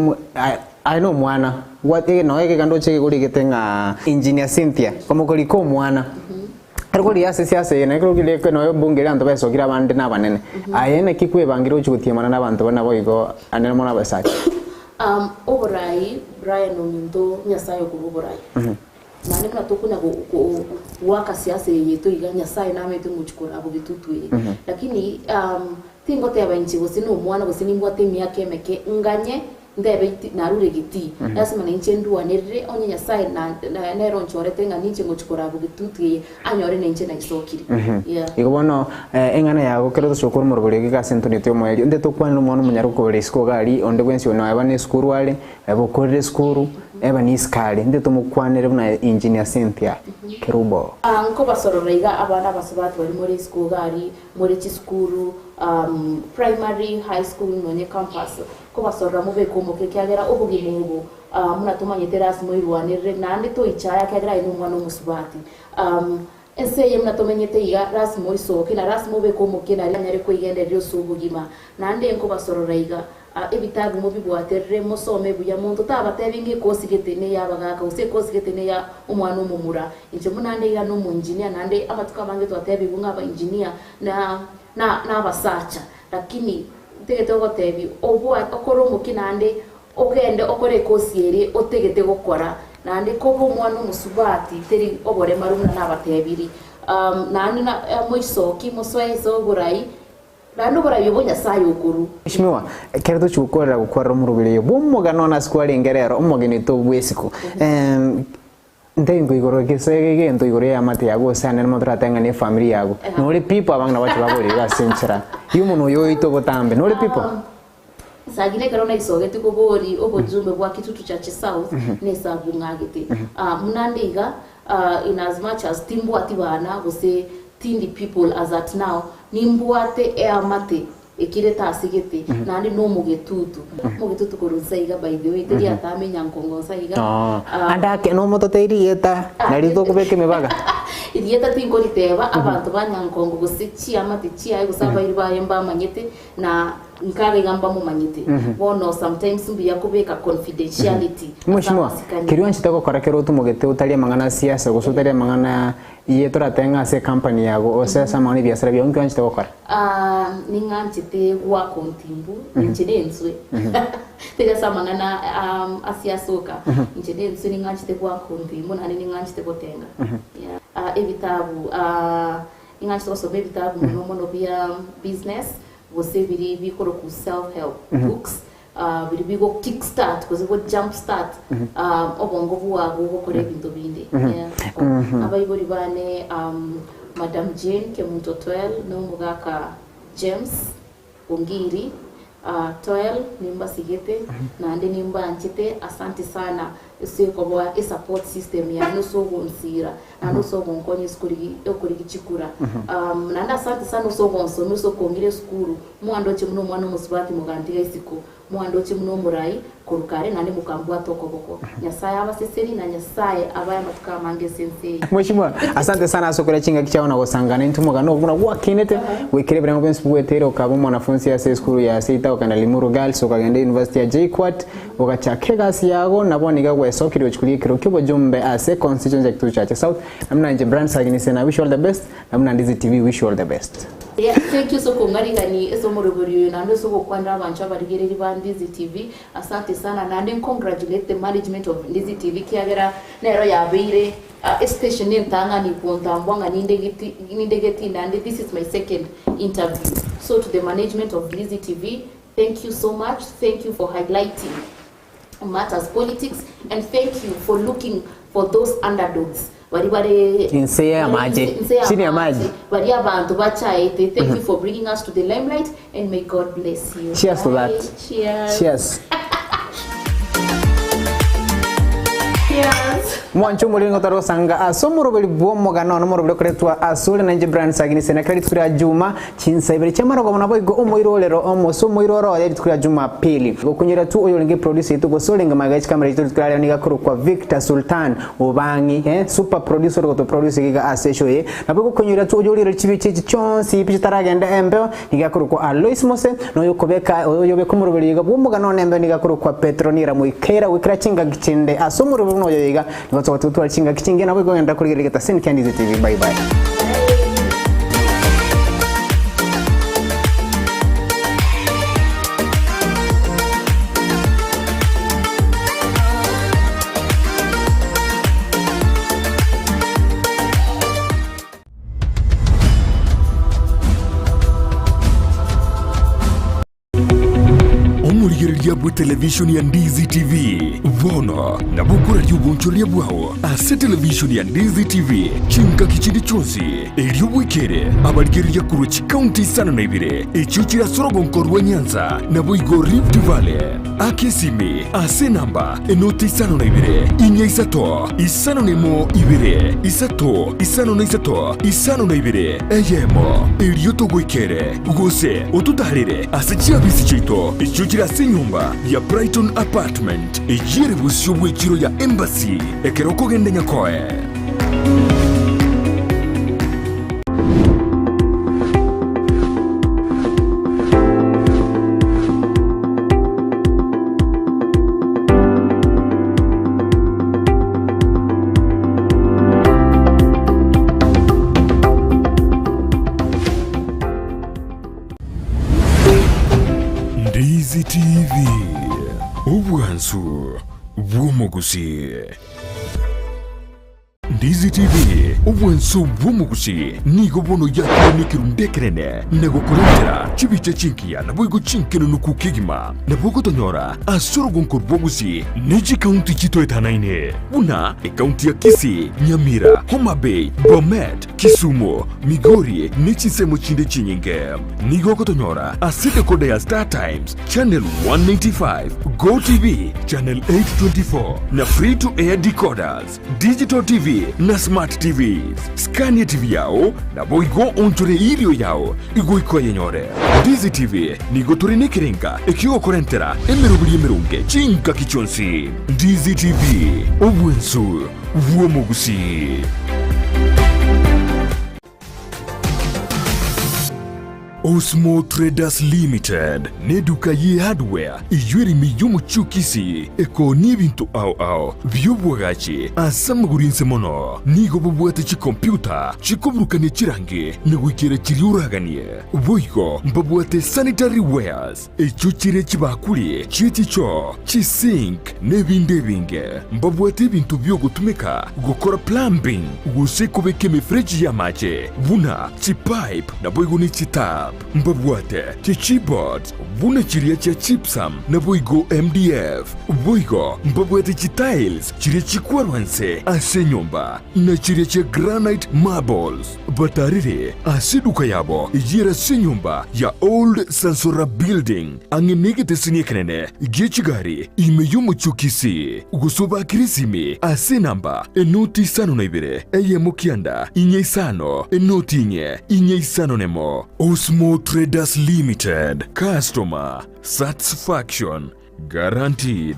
aye na omwana, nonya egeka ndoche gekorigete ng'a Engineer Cynthia, komokorika omwana, ekero korigia ase esiasa eye, na ekero okorigia nonya ebunge eria abanto baesokire abande na abanene, aye naki kwebangire gochia gotiemana na abanto buna boigo ande mono abasacha? Oborai Brian ominto Nyasaye okorwa oborai. Naende buna tokonya goaka siasa eye yaito iga, Nyasaye namanyete ngochia koraa bogetutu eye. Lakini tingoteba inche gose nomwana gose nimbwate emiaka emeke nganye ntebe iti narure getii. Lasima nainche ndwanerere onye Nyasaye nere onchorete ng'a ninche ngochia koraa bogetutu eye, anyore nainche naisokire. Yeah. Igo bono eng'ana yago kero tochia gokora omorobori oyo ase entoneti y'omoerio, onde tokwane nomwana omonyaroke ore isiko iga aria, onde bwensi one eba nesukuru are, Eba okorire esukuru, eba nisikari, intwe tomokwanere buna Engineer Cynthia Kerubo. Nkobasorora iga abana abasubati baria more isiko iga aria more chisukuru primary, high school nonye campus, nkobasorora mobeke omokia ekiagera obogima obo buna tomanyete lasima oirwanerere naende toichaya ekiagera aye nomwana omosubati. Ense eye buna tomenyete iga lasima oisoke na lasima obeke omokia nario onyare koigendereria ase obogima. Naende nkobasorora iga, Ebitabu mobibwaterere, mosome buya, monto tabatebi ng'a ekosi gete ney'abagaaka, gose ekosi gete neya omwana omomura. Inche buna nde iga nomoengineer, naende amatuko amange twatebigwe ng'a abaengineer na na nabasacha, lakini ntagete gogotebia obwa okore omokia naende ogende okore ekosi eria otagete gokora, naende koba omwana omosubati teri oboremaru buna nabatebirie. Naende na moisoki mosoe ase oborai. Naende oboraia obo Nyasae okorua. Mheshimiwa, ekero tochia gokorera gokwarera omoroberi oyo bw'omogano one ase kwarenge rero, omogeni oito bw'esiko, ntengo igoro gese egento igoro y'eamate yago gose ande nabo torateng'ane efamiri yago, nore people abang'ina bache baborire iga ase enchera y'omonwa oyo oito botambe, nore people? Sagini ekero naisogetie kobori obojumbe bwa Kitutu Church South nesabu ng'agete. Buna nde iga in as much as timbwati bana gose tindi people as at now, nimbwate eamate ekirete ase gete naende nomogetutu. Omogetutu korwa nsa iga by the way teri atame nyankongo nsa iga. Ande ake nomototeiri rieta nari tokobeka emibaga. Rieta tinkoriteba abanto ba nyankongo gose chiamate chiaye gose abairi baye mbamanyete Na nkaga iga mbamomanyete. Bono sometimes mbuya kobeka confidentiality ase Mheshimiwa, amasikani. keria oanchete gokora kero otumogete otari amang'ana a siasa gose otari amang'ana ye toratebe ng'a ase ecompany yago gose ase amang'ana ebiasara biago nki oanchete gokora? Ah, ning'anchete goaka ontimbu, inche nenswe. Tari ase amang'ana a siasa oka, inche nenswe ning'anchete goaka ontimbu naende ning'anchete gotenga. Yeah. Ah, ebitabu, ah. Ning'anchete gosoma ebitabu mono mono bia business gose biria bikorokwa self help books biria bigo kick start gose go jump start obongo bwago gokora ebinto binde. Yeah. Abaibori bane Madam Jane Kemunto Toel na omogaka James Ongiri Toel nimbasigete naende nimbanchete asanti sana. Ase okoboa esupport system yane ase ogonsira naende ase ogonkonya ase korigi okorigi chikura. Naende asante sana ase ogonsomia ase okong'ira esukuru, mwandoche buna omwana omosubati mogantiga isiko, mwandoche buna omorai korwa kare naende mokambwata okoboko. Nyasaye abasesenie na Nyasaye abae amatuko amange ase ense eye. Mheshimiwa, asante sana ase okoria chingaki chiao na gosangana intwe omogano obo buna gwakinete, goikera ebirengo bionsi bigweteire okaba omwanafunsi ase esukuru ya Seita okagenda Limuru Girls okagenda University ya JKUAT, Ogachaka egasi yago, na bono iga gwesokirie gochia koria ekero ki'obojumbe ase constituency ya Kitutu Chache South. Na buna inche Brian Saginise na wish you all the best, na buna Ndizi TV wish you all the best. Yeah, thank you ase okong'arigani ase omoroberi oyo naende ase ogokwanera abanto abarigereri ba Ndizi TV. Asante sana naende ncongratulate the management of Ndizi TV kiagera nero yabeire ah, estation entang'ani gontambwa ng'a nindegeti nindegeti naende this is my second interview. So to the management of Ndizi TV, Thank you so much, thank you for highlighting matters politics and thank you for looking for those underdogs bari bare Inse ya amache. inse ya Chini ya maji. amache, bari abanto bachaete thank you for bringing us to the limelight and may God bless you Cheers to that. Bye. Cheers. Cheers. Cheers. Mwanche omoriri ngotara gosanga ase omoroberi bw'omogano one omoroberi okoretwa asore na inche Brian Saginise na kera rituko ria Juma Chinsa ibere chi'amarogoba naboigo omoirorero omose omoiroro oye rituko ria Jumapili. Gokunyora tu oyorenge producer yaito gose orenge magega ye chikamera chiaito rituko ria rero nigo akorokwa Victor Sultan Obang'i eh, super producer ore gotoproduce iga ase eshow eye. Naboigo okonyora tu oyorire chibicha echi chionsi pi chitaragenda embeo nigo akorokwa Alois Mose na oyokobeka oyobeka omoroberi iga bw'omogano one embeo nigo akorokwa Petronira Moikeira goikera chingaki chinde ase omoroberi buna oyo iga nigo togotiga totware chingaki chingiya naboigo genda korigereria Getaseni kia Ndizi TV. Bye bye. Omorigereria bw'etelevishoni ya Ndizi TV bono nabo okoraria obonchoreria bwao ase televishoni ya Ndizi TV chingaki chinde chionsi, erio bwekere abarigereria korwa chikaunti isano na ibere echio chire ase orogonko rwa Nyanza naboigo Rift Valley. Aka esimi ase enamba enoti isano na ibere, inya isato, isano na emo ibere, isato, isano na isato, isano na ibere, eyemo, erio togoikere, gose ototaarere ase chiabisi chiaito echio chire ase enyomba ya Brighton Apartment, eyio ere bosio bw'echiro ya Embassy, ekero okogenda Nyakoe. Ndizi TV, obwansu bw'omogusii. Ndizi TV, obwansu bw'omogusii nigo bono yakire nekerundu ekenene na gokorentera chibicha chingiya naboigo chinkenenuku kegima. Nabo ogotonyora ase orogonko rw'ogusii ne chikaunti chitoetanaine buna ekaunti ya Kisii, Nyamira, Homa Bay, Bomet, Kisumu, Migori ne chinsemo chinde chinyinge. Nigo ogotonyora ase decoder ya Star Times, Channel 195, Go TV, Channel 824 na Free to Air decoders, Digital TV na Smart TVs. Skania TV yao naboigo onchore irio yao igoika oyenyore. Ndizi TV nigo tore nekerenga ekiogokorentera emeroberi emeronge chingaki chionsi. Ndizi TV, obwensu bw'omogusii. Osmo Traders Limited neduka ye hardware eyio ere ime y'omochie o Kisii ekoonia ebinto ao ao bi'obwagachi ase amagoro inse mono. Nigo bobwate chikompyuta chikoburukania chirangi na goikera chiria oraganie. Boigo mbabwate sanitary wares echio chire chibakuri chie chichoo, chisink na ebinde ebinge. Mbabwate ebinto bi'ogotumeka gokora plumbing gose kobeka emefereji y'amache buna chipipe naboigo ne chitap. Mbabwate chichipboards buna chiria chia gypsum naboigo MDF. Boigo mbabwate chitiles chiria chikwarwa nse ase enyomba, na chiria chia granite marbles. Batarire ase eduka yabo eyio ere ase enyomba ya Old Sansora Building, ang'e negeteseni ekenene gie chigari ime y'omochie o Kisii, gose obakere esimi ase enamba enoti isano na ibere, eyemo kianda, inye isano, enoti inye, inye isano nemo. Osmo Traders Limited, Customer Satisfaction Guaranteed.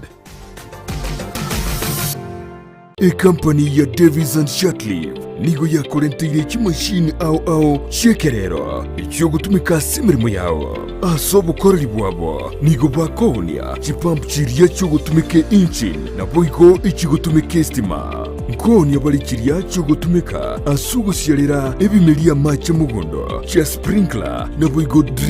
Ekampani ya Davies and Shirtliff nigo yakorenteire chimashini ao ao chi'ekerero echiogotumeka ase emeremo yao. Ase obokoreri bwabo nigo bakoonia chipump chiria chiogotumeka engine naboigo echigotumeka estima. Nkoonia bare chiria chiogotumeka ase ogosiarera ebimeria amache mogondo chia sprinkler naboigo drip.